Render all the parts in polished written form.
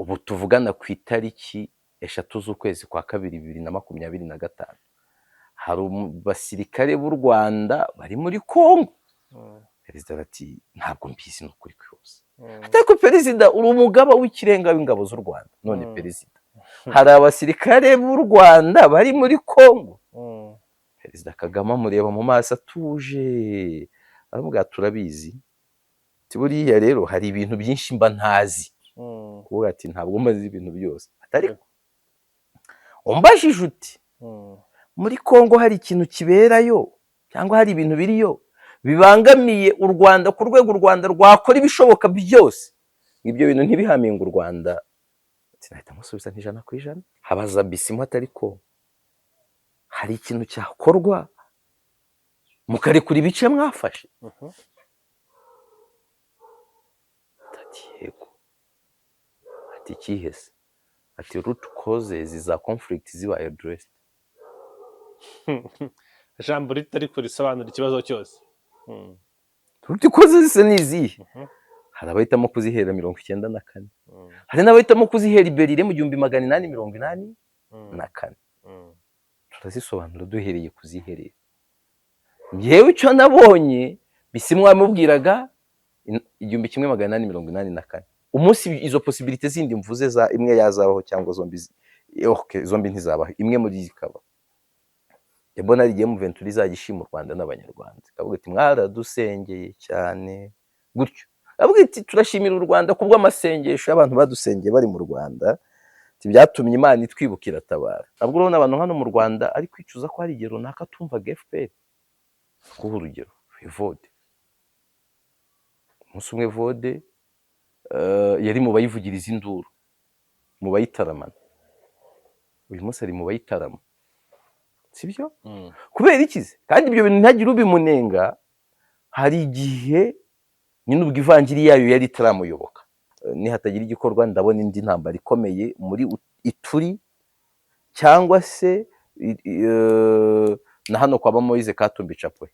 Ubu tuvugana ku itariki 3 z'ukwezi kwa kabiri 2025, hari basirikare b'u Rwanda bari muri Kongo. Perezida ati ntabwo mbizi ni ukuri kwose. Ariko perezida, uri umugaba w'ikirenga w'ingabo z'u Rwanda, none perezida, hari abasirikare b'u Rwanda bari muri Kongo. Perezida Kagame amureba mu maso atuje, aramubwira turabizi, buriya rero hari ibintu byinshi mba ntazi. Kuvuga ati ntabwo mbazi ibintu byose, ariko umbajije uti muri Kongo hari ikintu kiberayo cyangwa hari ibintu biriyo bibangamiye u Rwanda ku rwego u Rwanda rwakora ibishoboka byose ibyo bintu ntibihaminge u Rwanda, sinahita musubiza 100%. Habaza Bisimwa atari ko hari ikintu cyakorwa mukarekura ibice mwafashe. Ati yego. Ati ikihe se? Ati root causes za conflict zibaye addressed. Ijambo ritari kurisobanura ikibazo cyose. Root causes se ni izihe? Hari abahitamo kuzihera 94, hari n'abahitamo kuzihera i Berlin mu 1884. Turazisobanura duhereye kuziherera. Njyewe icyo nabonye, Bisimwa yamubwiraga 1884, umunsi izo possibilité zindi mvuze za imwe yazabaho cyangwa zombi, okay, zombi ntizabaho, imwe muri zikaba, mbona ari igihe M23 izajya ishima u Rwanda n'Abanyarwanda, ikavuga iti mwaradusengeye cyane gutyo, avuga iti turashimira u Rwanda kubw'amasengesho y'abantu badusengeye bari mu Rwanda, byatumye Imana itwibuka iratabara. Ntabwo urabona abantu hano mu Rwanda ari kwicuza ko hari igihe runaka tumvaga FPR. Kuha urugero Evode, umunsi umwe Evode yari mu bayivugiriza induru, mu bayitaramana, uyu munsi ari mu bayitarama, sibyo? Kubera iki se? Kandi ibyo bintu ntihagire ubimunenga. Hari igihe nyine ubwo ivanjiri yayo yari itaramuyoboka. Nihatagira igikorwa, ndabona indi ntambara ikomeye muri Ituri cyangwa se na hano kwa Moise Katumbi Chapwe,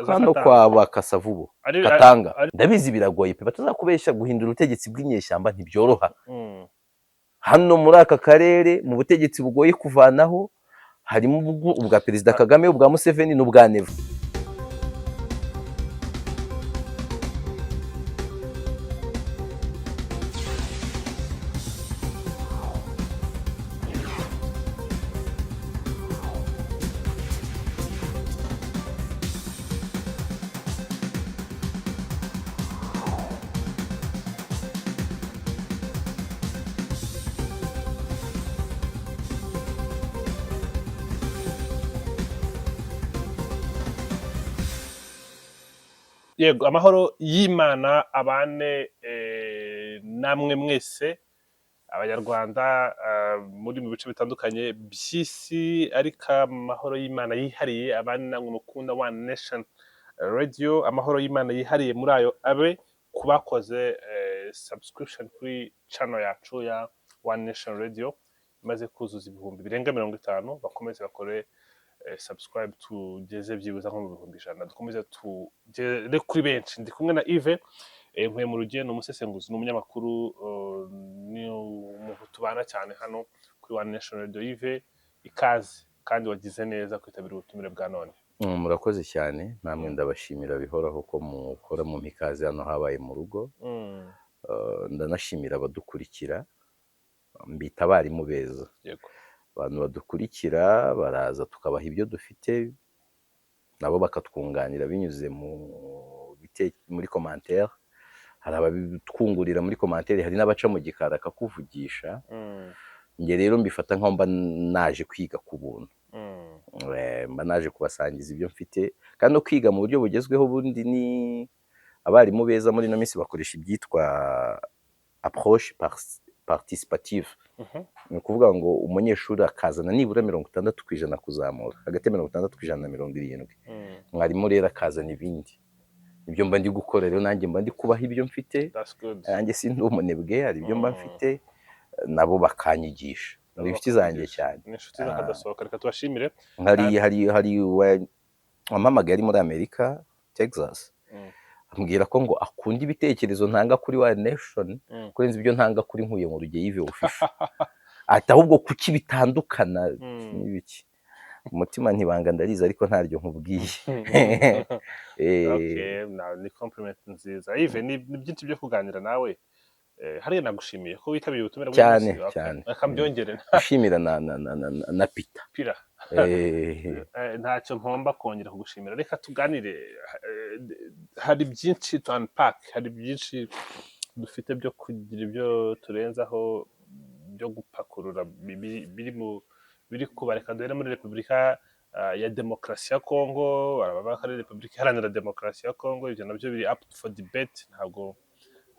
hano kwa Bakasavubu Katanga. Ndabizi biragoye pe, batazakubeshya, guhindura ubutegetsi bw'inyeshyamba ntibyoroha. Hano muri aka karere mu butegetsi bugoye kuvanaho harimo ubwa Perezida Kagame, ubwa Museveni n'ubwa Neva. Yego, amahoro y'Imana abane namwe mwese Abanyarwanda muri mu bice bitandukanye by'isi, ariko amahoro y'Imana yihariye abane namwe mukunda One Nation Radio. Amahoro y'Imana yihariye muri ayo abe ku bakoze subscription kuri channel yacu ya One Nation Radio imaze kuzuza ibihumbi birenga 50. Bakomeze bakore subscribe tugeze byibuze nko mu 100,000, dukomeze tugere kuri benshi. Ndi kumwe na Yves Nkuye mu Rugendo, umusesenguzi n'umunyamakuru, ni umuntu tubana cyane hano kuri One Nation Radio. Yves, ikaze kandi wagize neza kwitabira ubutumire bwa none. Murakoze cyane namwe, ndabashimira bihoraho ko mukora mu ikaze hano habaye mu rugo. Ndanashimira abadukurikira, mbita abarimu beza. Abantu badukurikira baraza tukabaha ibyo dufite, nabo bakatwunganira binyuze muri commentaire. Hari ababitwungurira muri commentaire, hari n'abaca mu gikari akakuvugisha. Njye rero mbifata nkaho mba naje kwiga ku buntu. Mba naje kubasangiza ibyo mfite kandi no kwiga mu buryo bugezweho. Ubundi ni abarimu beza muri ino minsi bakoresha ibyitwa approche participative. Ni ukuvuga ngo umunyeshuri akazana nibura 60% kuzamura, hagati ya 60% na 70, mwarimu rero akazana ibindi. Ibyo mba ndi gukora rero, nanjye mba ndi kubaha ibyo mfite. That's good. Nanjye sindi umunebwe, hari ibyo mba mfite nabo bakanyigisha. Ni inshuti zanjye cyane. Ni inshuti z'akadasohoka, reka tubashimire. Hari wampamagaye ari muri Amerika, Texas. Ambwira ko ngo akunda ibitekerezo ntanga kuri One Nation kurenza ibyo ntanga kuri Nkuye mu Rugero Yves Official, ati ahubwo kuki bitandukana n'ibiki? Umutima ntibanga ndariza, ariko ntaryo nkubwiye. Okay, ni compliment nziza, Yves. Ni byinshi byo kuganira nawe. Hariya nagushimiye ko witabiriye ubutumire bw'uyu Cyane, munsi. Okay. cyane. Reka mbyongere. Ushimira na Peter. Pira. Ntacyo mpomba kongera kugushimira. Reka tuganire. Hari byinshi to unpack, hari byinshi dufite byo kugira ibyo turenzaho, byo gupakurura biri mu biri kuba. Reka duhere muri Repubulika ya Demokarasi ya Kongo. Baravuga ko ari Repubulika Iharanira Demokarasi ya Kongo, ibyo nabyo biri up for debate, ntabwo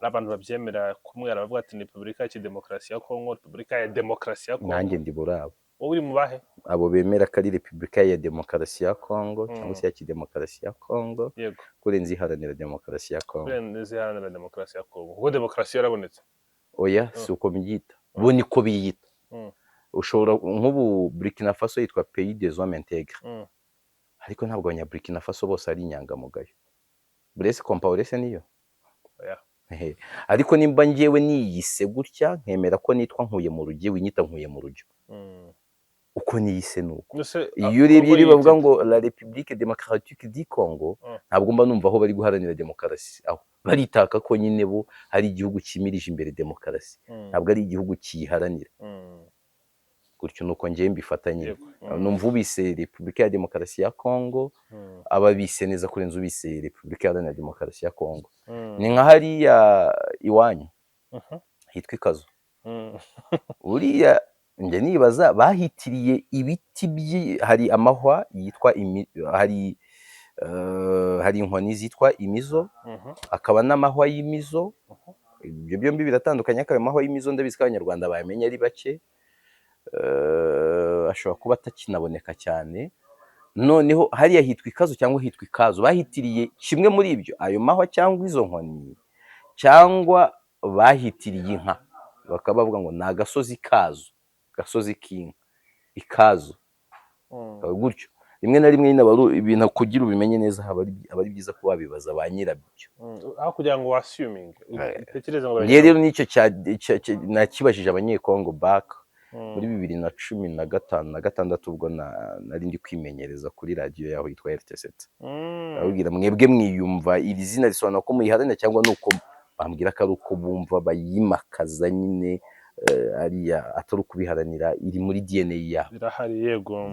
ari abantu babyemera kumwe. Baravuga ati ni Repubulika ya Demokarasi ya Kongo, Repubulika ya Demokarasi ya Kongo. Nanjye ndi burabo. Wowe uri mu bahe? Abo bemera ko ari Repubulika ya Demokarasi ya Kongo cyangwa se ya Kidemokarasi ya Kongo kurenza iharanira demokarasi ya Kongo. Kurenza iharanira demokarasi ya Kongo, kuko demokarasi yarabonetse. Oya, si uko mbyita, bo niko biyita. Ushobora nk'ubu Burkina Faso yitwa Pays des Hommes Intègres, ariko ntabwo Abanyaburkina Faso bose ari inyangamugayo. Blaise Compaoré se niyo? Oya. Ehe. Ariko nimba njyewe niyise gutya, nkemera ko nitwa Nkuye mu Rugi, winyita Nkuye mu Rujyo, uko niyise ni uko. Mbese, Iyo urebye Kongo rero bavuga yiyita ngo la République Démocratique du Congo, ntabwo mba numva aho bari guharanira demokarasi, aho baritaka ko nyine bo ari igihugu cyimirije imbere demokarasi, ntabwo ari igihugu kiyiharanira. Gutyo nuko ngewe mbifata nyine. Numva ubise Repubulika ya Demokarasi ya Congo aba bise neza kurenza ubise Repubulika Iharanira Demokarasi ya Congo. Ni nka hariya iwanyu hitwa Ikazo. Uriya njya nibaza bahitiriye ibiti hari amahwa yitwa hari inkoni zitwa imizo, hakaba n'amahwa y'imizo. Ibyo byombi biratandukanye, ariko ayo mahwa y'imizo ndabizi ko Abanyarwanda bayamenya ari bake, ashobora kuba atakinaboneka cyane. Noneho hariya hitwa Ikazo cyangwa hitwa Ikazo, bahitiriye kimwe muri ibyo, ayo mahwa cyangwa izo nkoni, cyangwa bahitiriye inka, bakaba bavuga ngo ni agasozi kazo, gasozi k'inka, Ikazo. Gutyo rimwe na rimwe nyine aba ari ibintu kugira ubimenye neza, aba ari byiza kuba wabibaza ba nyirabyo. Aho kugira ngo wassuminge, utekereze ngo Ngewe rero nicyo nakibajije Abanyekongo back muri 2015 na gatandatu, ubwo nari ndi kwimenyereza kuri radiyo yaho yitwa RTC. Ndababwira: "Mwebwe mwiyumva iri zina risobanura ko muyiharanira cyangwa ni uko?" Bambwira ko ari uko bumva bayimakaza nyine, ariya atari ukubiharanira, iri muri DNA yabo. Birahari, yego.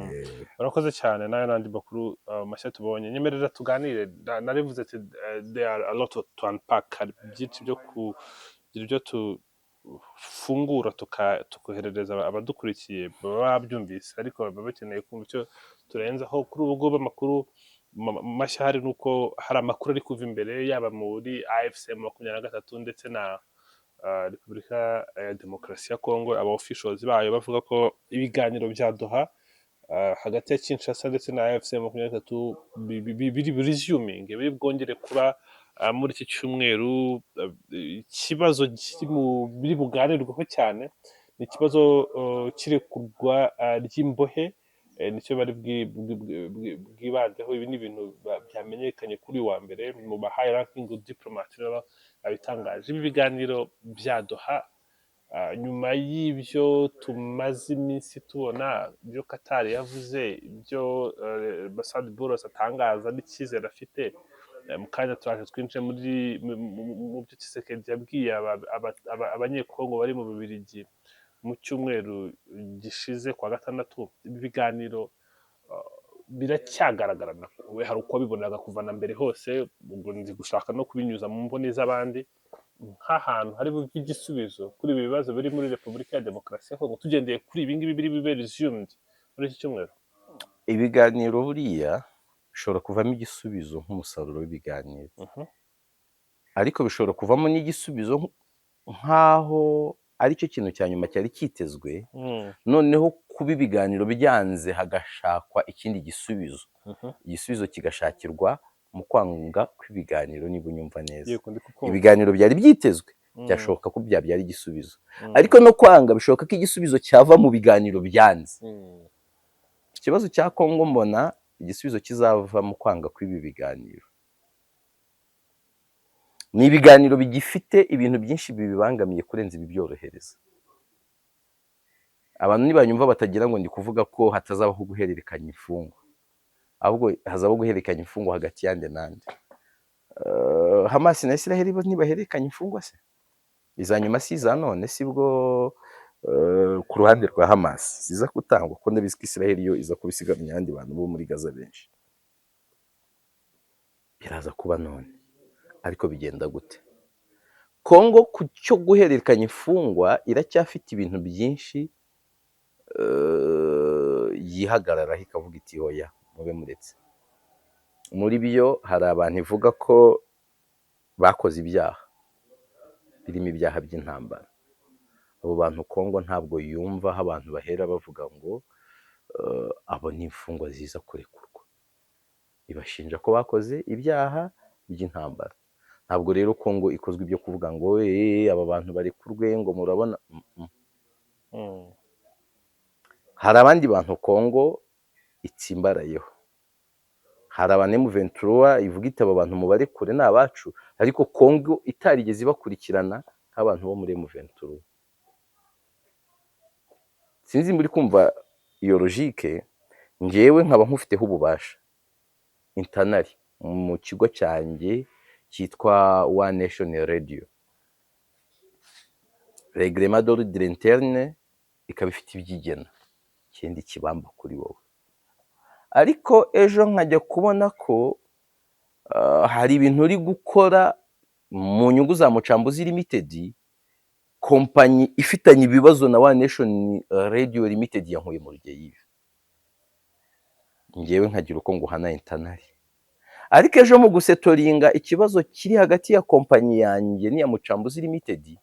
Urakoze cyane. Nayo n'andi makuru mashya tubonye, nyemerera tuganire. Narivuze ati there are a lot to unpack, hari byinshi byo kugira ibyo tufungura tukoherereza abadukurikiye. Baba babyumvise, ariko baba bakeneye kumva icyo turenzaho. Kuri ubu ngubu amakuru mashya hari ni uko hari amakuru ari kuva imbere, yaba muri AFC 23 ndetse na Repubulika ya Demokarasi ya Kongo, aba officials bayo bavuga ko ibiganiro bya Doha hagati ya Kinshasa ndetse na AFC 23 biri resuming, biri bwongere kuba muri iki cyumweru. Ikibazo kiri mu biri buganirwaho cyane ni ikibazo cy'irekurwa ry'imbohe, nicyo bari bwibandeho. Ibi ni ibintu byamenyekanye kuri uyu wa mbere mu ba high ranking diplomat baba babitangaje. Ibi biganiro bya Doha, nyuma y'ibyo tumaze iminsi tubona, ibyo Qatar yavuze, ibyo Massad Boulos atangaza n'icyizere afite, mu kanya turaje twinjiye muri mu byo Tshisekedi yabwiye Abanyekongo bari mu Bubiligi mu cyumweru gishize kwa gatandatu. Ibi biganiro biracyagaragara, we hari uko wabibonaga kuva na mbere hose, ubwo nzi gushaka no kubinyuza mu mboni z'abandi, nk'ahantu hari buve igisubizo kuri ibi bibazo biri muri Repubulika ya Demokarasi ya Kongo, tugendeye kuri ibi ngibi biri bube resumed muri iki cyumweru? Ibiganiro buriya bishobora kuvamo igisubizo nk'umusaruro w'ibiganiro, ariko bishobora kuvamo n'igisubizo nk'aho aricyo kintu cya nyuma cyari cyitezwe, noneho kuba ibiganiro byanze hagashakwa ikindi gisubizo, igisubizo kigashakirwa mu kwanga kw'ibiganiro, niba unyumva neza. Yego, ndi kukumva. Ibiganiro byari byitezwe, byashoboka ko byabyara igisubizo, ariko no kwanga bishoboka ko igisubizo cyava mu biganiro byanze. Ikibazo cya Kongo, mbona igisubizo kizava mu kwanga kw'ibi biganiro. Ni ibiganiro bigifite ibintu byinshi bibibangamiye kurenza ibibyorohereza. Abantu nibanyumva batagira ngo ndi kuvuga ko hatazabaho guhererekanya imfungwa, ahubwo hazabaho guhererekanya imfungwa hagati yande nande? Hamas na Israel bo ntibahererekanya imfungwa se? Iza nyuma si iza none, sibwo ku ruhande rwa Hamas ziza gutangwa, kuko ndabizi ko Israel yo iza kubisigaranya abandi bantu bo muri Gaza benshi. Biraza kuba none, ariko bigenda gute? Kongo ku cyo guhererekanya imfungwa iracyafite ibintu byinshi yihagararaho, ikavuga iti: "Hoya, mube muretse." Muri byo hari abantu ivuga ko bakoze ibyaha birimo ibyaha by'intambara. Abo bantu Kongo ntabwo yumva aho abantu bahera bavuga ngo abo ni imfungwa ziza kurekurwa. Ibashinja ko bakoze ibyaha by'intambara. Ntabwo rero Kongo ikozwe ibyo kuvuga ngo "Aba bantu barekurwe" ngo murabona. Hari abandi bantu Kongo itsimbarayeho. Hari abantu M23 ivuga iti: "Aba bantu mubarekure, ni abacu," ariko Kongo itarigeze ibakurikirana nk'abantu bo muri M23. Sinzi muri kumva iyo logique. Njyewe nkaba nkufiteho ububasha internally mu kigo cyanjye cyitwa One Nation Radio, règlement d'ordre interne ikaba ifite ibyigena, ikindi kibamba kuri wowe. Ariko ejo nkajya kubona ko hari ibintu uri gukora mu nyungu za Mucambuzi Limited, kompanyi ifitanye ibibazo na One Nation Radio Limited yankuye mu Rugeyive, ngewe nkagira uko nguhana internally. Ariko ejo mu gusettlinga ikibazo kiri hagati ya kompanyi yanjye n'iya Mucambuzi Limited,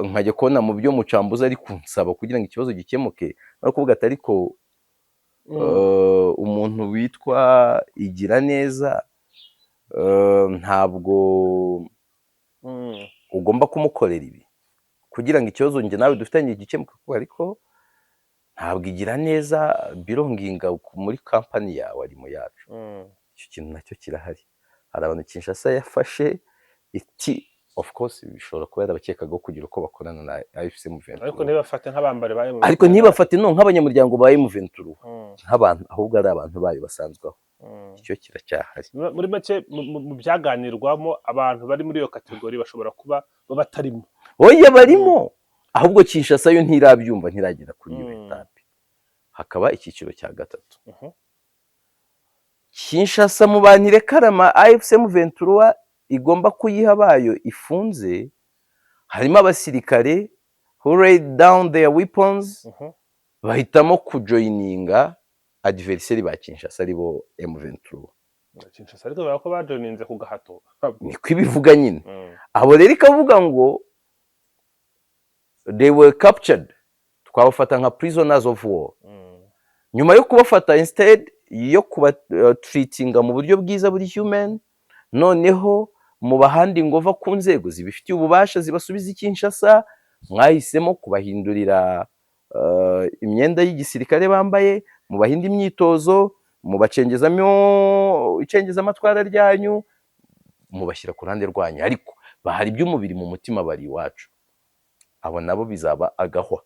nkajya kubona mu byo Mucambuzi ari kunsaba kugira ngo ikibazo gikemuke, no kuvuga ati: "Ariko umuntu witwa igira neza, ntabwo ugomba kumukorera ibi kugira ngo ikibazo njye nawe dufitanye gikemuke, kuko ariko ntabwo igira neza belonginga muri kampani yawe, ari mu yacu." Icyo kintu nacyo kirahari. Hari abantu Kinshasa yafashe iti, of course bishobora kuba yarabakekaga kugira uko bakorana na AFC M23, ariko ntibafate nk'abambari ba M23. Ariko ntibafate no nk'abanyamuryango ba M23, nk'abantu, ahubwo ari abantu bayo basanzwe aho. Icyo kiracyahari. Muri make, mu byaganirwamo, abantu bari muri iyo catégorie bashobora kuba batarimo. Oya, barimo, ahubwo Kinshasa yo ntirabyumva, ntiragera kuri iyo étape. Hakaba icyiciro cya gatatu. Kinshasa mu bantu irekarama AFC M23 igomba kuyiha bayo ifunze, harimo abasirikare who laid down their weapons, bahitamo kujoininga adversaire ba Kinshasa, aribo M23. Kinshasa ariko bavuga ko bajoininze ku gahato. Niko ibivuga nyine. Abo rero ikavuga ngo they were captured, twabafata nka prisoners of war. Nyuma yo kubafata, instead yo kubatreatinga mu buryo bwiza buri human, noneho mu bahandi ngo va ku nzego zibifitiye ububasha zibasubiza i Kinshasa, mwahisemo kubahindurira imyenda y'igisirikare bambaye, mubahinda imyitozo, mubacengezamo icengezamatwara ryanyu, mubashyira ku ruhande rwanyu, ariko bahari iby'umubiri, mu mutima bari iwacu. Abo nabo bizaba agahwa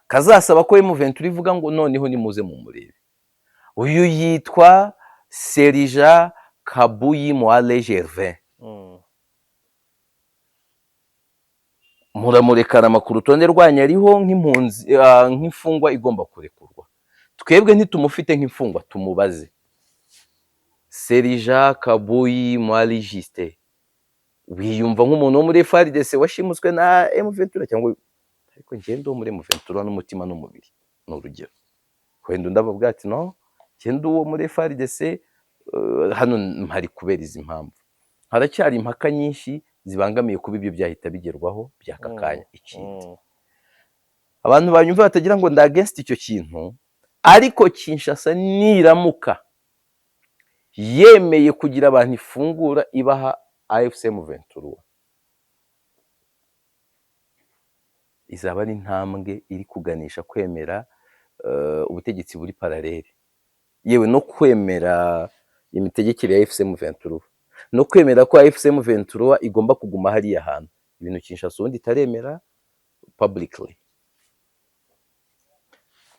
kazasaba ko M23 ivuga ngo: "Noneho nimuze mumurebe." Uyu yitwa Serija Kabuyi Moale Gervin. Muramurekana ku rutonde rwanyu, ariho nk'impunzi, nk'imfungwa igomba kurekurwa. Twebwe ntitumufite nk'imfungwa. Tumubaze: Serija Kabuyi Moale Justin, wiyumva nk'umuntu wo muri FARDC washimuswe na M23 cyangwa? Ariko ngende wo muri M23 n'umutima n'umubiri, ni urugero. Wenda undi abavuga ati: "No, ngende uwo muri FARDC, hano mpari kubera izi mpamvu." Haracyari impaka nyinshi zibangamiye kuba ibyo byahita bigerwaho by'aka kanya. Ikindi, abantu banyumva batagira ngo ndi against icyo kintu, ariko Kinshasa niramuka yemeye kugira abantu ifungura ibaha AFC M23, izaba ari intambwe iri kuganisha kwemera ubutegetsi buri parallèle, yewe no kwemera imitegekere ya AFC M23. no kwemera ko AFC M23 igomba kuguma hariya hantu, ibintu Kinshasa ubundi itaremera publicly.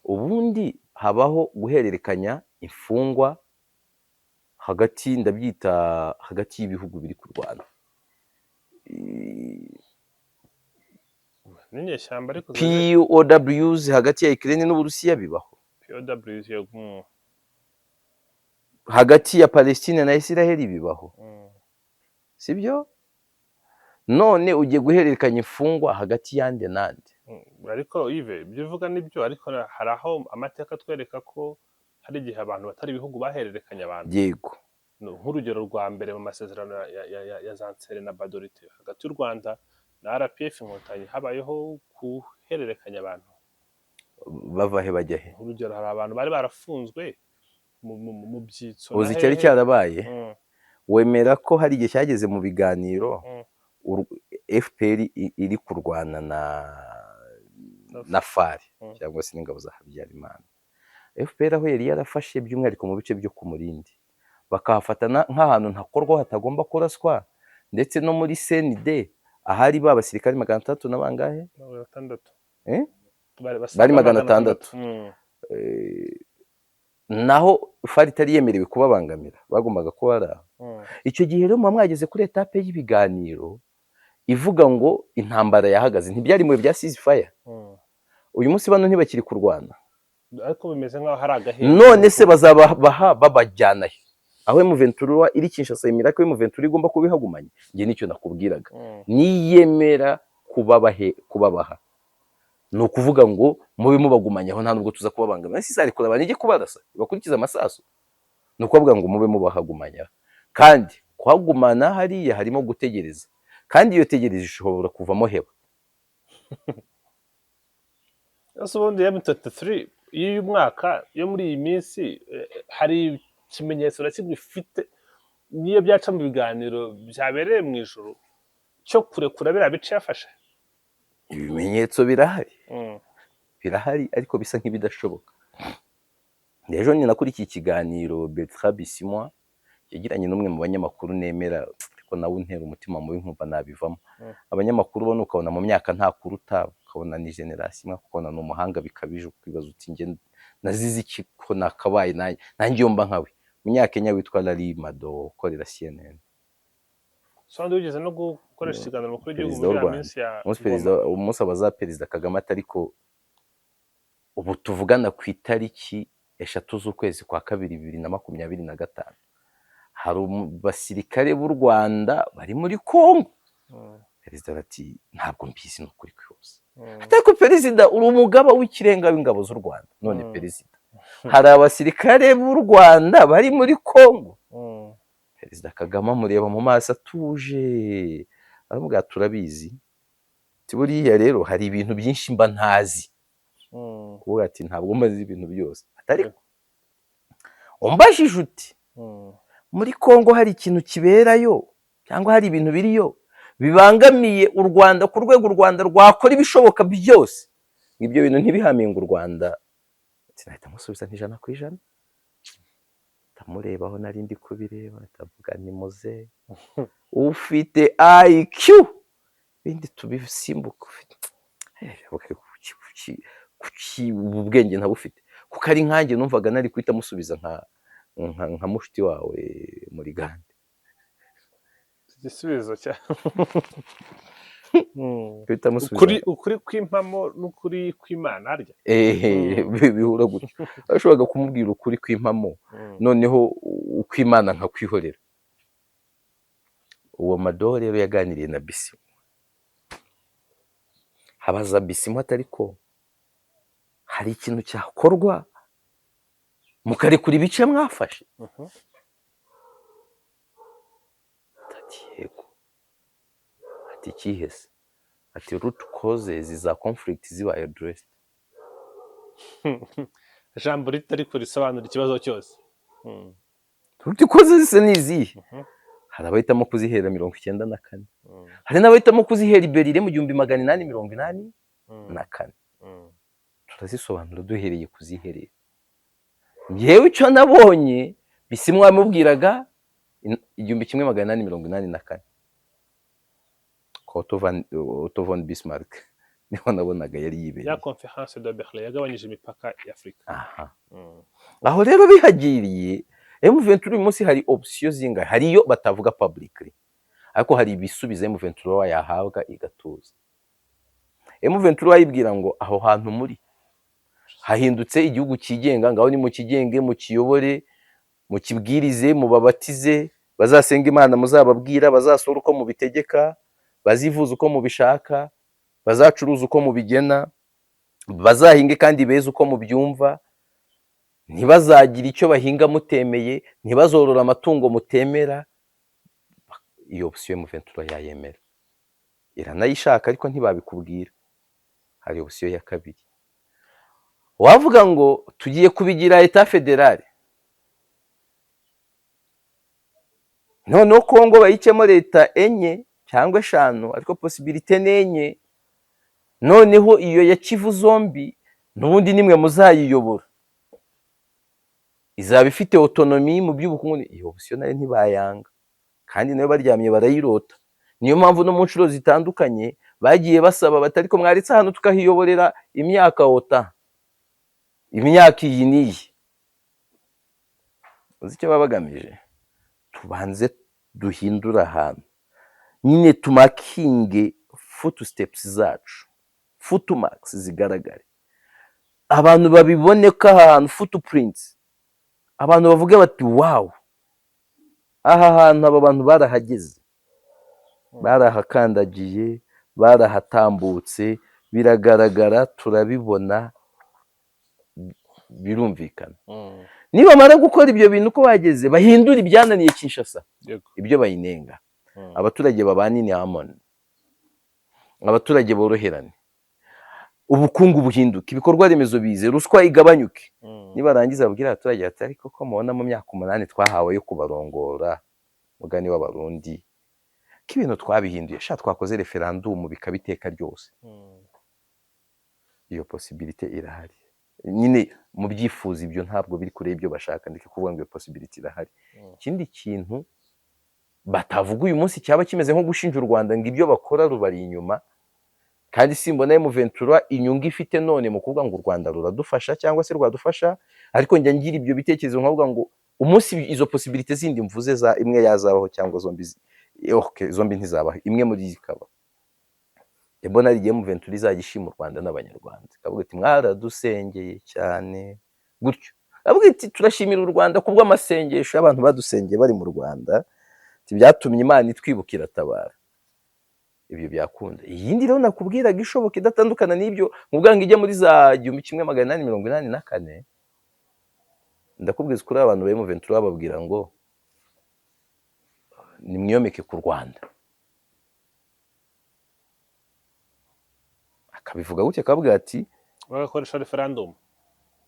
Ubundi habaho guhererekanya imfungwa hagati, ndabyita hagati y'ibihugu biri kurwana. N'inyeshyamba ariko. POWs hagati ya Ukraine n'Uburusiya bibaho. POWs, yego. Hagati ya Palestine na Israel bibaho. Sibyo? None ugiye guhererekanya imfungwa hagati y'ande nande? Ariko Yves, ibyo uvuga nibyo, ariko hari aho amateka atwereka ko hari igihe abantu batari ibihugu bahererekanya abantu. No, nk'urugero rwa mbere, mu masezerano ya za Nsele na Gbadolite hagati y'u Rwanda na RPF Inkotanyi, habayeho guhererekanya abantu. Bava he bajya he? Nk'urugero, hari abantu bari barafunzwe mu byitso na Uzi icyari hehe. cyarabaye? Wemera ko hari igihe cyageze mu biganiro, FPR iri kurwana na FAR cyangwa se n'ingabo za Habyarimana, FPR aho yari yarafashe by'umwihariko mu bice byo ku Murindi, bakahafata nk'ahantu ntakorwa hatagomba kuraswa, ndetse no muri CND ahari ba basirikare 600 na bangahe? 600. Eh? Bari basaga. Bari 600. Naho FAR itari yemerewe kubabangamira, bagombaga kuba bari aho. Icyo gihe rero muba mwageze kuri étape y'ibiganiro ivuga ngo intambara yahagaze, ntibyari mu bihe bya ceasefire. Uyu munsi bano ntibakiri kurwana. Ariko bimeze nk'aho hari agahenge. None se bazabaha babajyana he, aho M23 iri Kinshasa yemera ko M23 igomba kuba ihagumanye? Njye nicyo nakubwiraga. Niyemera kubabahe kubabaha, ni ukuvuga ngo mube mubagumanye aho, nta nubwo tuza kubabangamira. Ese izari kuraba nijye kubarasa ibakurikiza amasasu? Ni ukuvuga ngo mube mubahagumanya, kandi kuhagumana hariya harimo gutegereza, kandi iyo tegereza ishobora kuvamo heba. Ese ubundi M23 y'uyu mwaka, yo muri iyi minsi, hari ikimenyetso na kimwe ifite, niyo byaca mu biganiro byabereye mu ijuru, cyo kurekura biriya bice yafashe? Ibimenyetso birahari. Birahari, ariko bisa nk'ibidashoboka. Ejo ni nakurikiye ikiganiro Bertrand Bisimwa yagiranye n'umwe mu banyamakuru nemera, ariko nawe untera umutima mubi nkumva nabivamo. Abanyamakuru ubona, ukabona mu myaka ntakuruta, ukabona ni génération imwe, ukabona ni umuhanga bikabije, ukibaza uti: "Njye nazize iki ko nakabaye nanjye iyo mba nkawe?" Umunyakenya witwa Larry Madowo ukorera CNN. Sondi wigeze no gukoresha ikiganiro umukuru w'igihugu Perezida muri w'u iriya Rwanda. minsi ya Umunsi perezida, umunsi abaza Perezida Kagame ati: "Ariko ubu tuvugana ku itariki 3 z'ukwezi kwa kabiri 2025, hari basirikare b'u Rwanda bari muri Congo?" Perezida ati: "Ntabwo mbizi, ni ukuri kwose." Ariko perezida, uri umugaba w'ikirenga w'ingabo z'u Rwanda, none perezida, hari abasirikare b'u Rwanda bari muri Congo? Perezida Kagame amureba mu maso atuje, aramubwira: "Turabizi." Ati: "Buriya rero hari ibintu byinshi mba ntazi." Kuvuga ati: "Ntabwo mbazi ibintu byose." Ati: "Ariko umbajije uti muri Congo hari ikintu kiberayo cyangwa hari ibintu biriyo bibangamiye u Rwanda ku rwego u Rwanda rwakora ibishoboka byose ibyo bintu ntibihaminge u Rwanda?" Sinahita musubiza nti 100%. Ndamurebaho, nari ndi kubireba, ndavuga ni muze ufite IQ, ibindi tubisimbuka. Ufite kuki ubu bwenge ntabufite? Kuko ari nkanjye numvaga nari guhita musubiza nka mushuti wawe muri gande. Igisubizo cya Guhita musubiza. Ukuri kw'impamo n'ukuri kw'Imana harya. Ehe, bihura gutyo. Washoboraga kumubwira ukuri kw'impamo, noneho ukw'Imana nkakwihorera. Uwo Madowo rero yaganiriye na Bisimwa, habaza Bisimwa ati: "Ariko hari ikintu cyakorwa mukarekura ibice mwafashe?" Ati: "Yego." Ati: "Ikihe se?" Ati: "Root causes za conflict zibaye addressed." Ijambo rito ariko risobanura ikibazo cyose. Root causes se ni izihe? Hari abahitamo kuzihera 94, hari n'abahitamo kuzihera i Berlin mu 1884. Turazisobanura duhereye kuziherera. Njyewe icyo nabonye, Bisimwa yamubwiraga 1884 kwa Otto von Bismarck, niho nabonaga yari Ya yibereye. Conférence de Berlin yagabanyije imipaka ya Afurika. Aha. Aho rero bihagiriye M23, uyu munsi hari option zingahe? Hari iyo batavuga publicly, ariko hari ibisubizo M23 yahabwa igatuza. M23 ayibwira ngo aho hantu muri hahindutse igihugu cyigenga, ngaho ni mukigenge, mukiyobore, mukibwirize, mubabatize, bazasenga Imana muzababwira, bazasura uko mubitegeka, bazivuza uko mubishaka, bazacuruza uko mubigena, bazahinge kandi beze uko mubyumva, ntibazagire icyo bahinga mutemeye, ntibazorora amatungo mutemera. Iyo option M23 yayemera, iranayishaka, ariko ntibabikubwira. Hari option ya kabiri, wavuga ngo tugiye kubigira état fédéral, noneho Kongo bayicemo leta enye cyangwa eshanu, ariko possibilité ni enye. Noneho iyo ya Kivu zombi n'ubundi nimwe muzayiyobora, izaba ifite autonomie mu by'ubukungu. Iyo option nayo ntibayanga, kandi nayo baryamye barayirota. Niyo mpamvu no mu nshuro zitandukanye bagiye basaba bati: "Ariko mwaretse ahantu tukahiyoborera imyaka ota, imyaka iyi n'iyi." Uzi icyo baba bagamije? Tubanze duhindure ahantu nyine, tumarkinge footsteps zacu, footmarks zigaragare, abantu babibone ko aha hantu footprints, abantu bavuge bati: "Wow, aha hantu aba bantu barahageze, barahakandagiye, barahatambutse, biragaragara, turabibona, birumvikana." Nibamara gukora ibyo bintu uko bageze, bahindura ibyananiye Kinshasa, ibyo bayinenga, abaturage babane in harmony, abaturage boroherane, ubukungu buhinduke, ibikorwa remezo bize, ruswa igabanyuke. Nibarangiza babwira abaturage bati: "Ariko ko mubona mu myaka 8 twahawe yo kubarongora, mugani w'Abarundi, ko ibintu twabihinduye sha, twakoze referandumu bikaba iteka ryose." Iyo possibilité irahari nyine mu byifuzo. Ibyo ntabwo biri kure y'ibyo bashaka, ndeke kuvuga ngo iyo possibilité irahari. Ikindi kintu batavuga uyu munsi cyaba kimeze nko gushinja u Rwanda ngo ibyo bakora rubari inyuma, kandi simbona M23 inyungu ifite none mu kuvuga ngo u Rwanda ruradufasha cyangwa se rwadufasha, ariko njya ngira ibyo bitekerezo nkavuga ngo umunsi izo possibilité zindi mvuze za imwe yazabaho cyangwa zombi okay, zombi ntizabaho, imwe muri zo ikaba, mbona ari igihe M23 izajya ishima u Rwanda n'Abanyarwanda, ikavuga iti: "Mwaradusengeye cyane," gutyo avuga iti: "Turashimira u Rwanda kubw'amasengesho y'abantu badusengeye bari mu Rwanda, ati byatumye Imana itwibuka iratabara." Ibyo byakunda. Iyindi rero nakubwiraga ishoboka idatandukana n'ibyo mu ngo ijya muri za 1884, ndakubwiza ukuri, abantu ba M23 bababwira ngo nimwiyomeke ku Rwanda, akabivuga gutya, akababwira ati Bagakoresha referendum.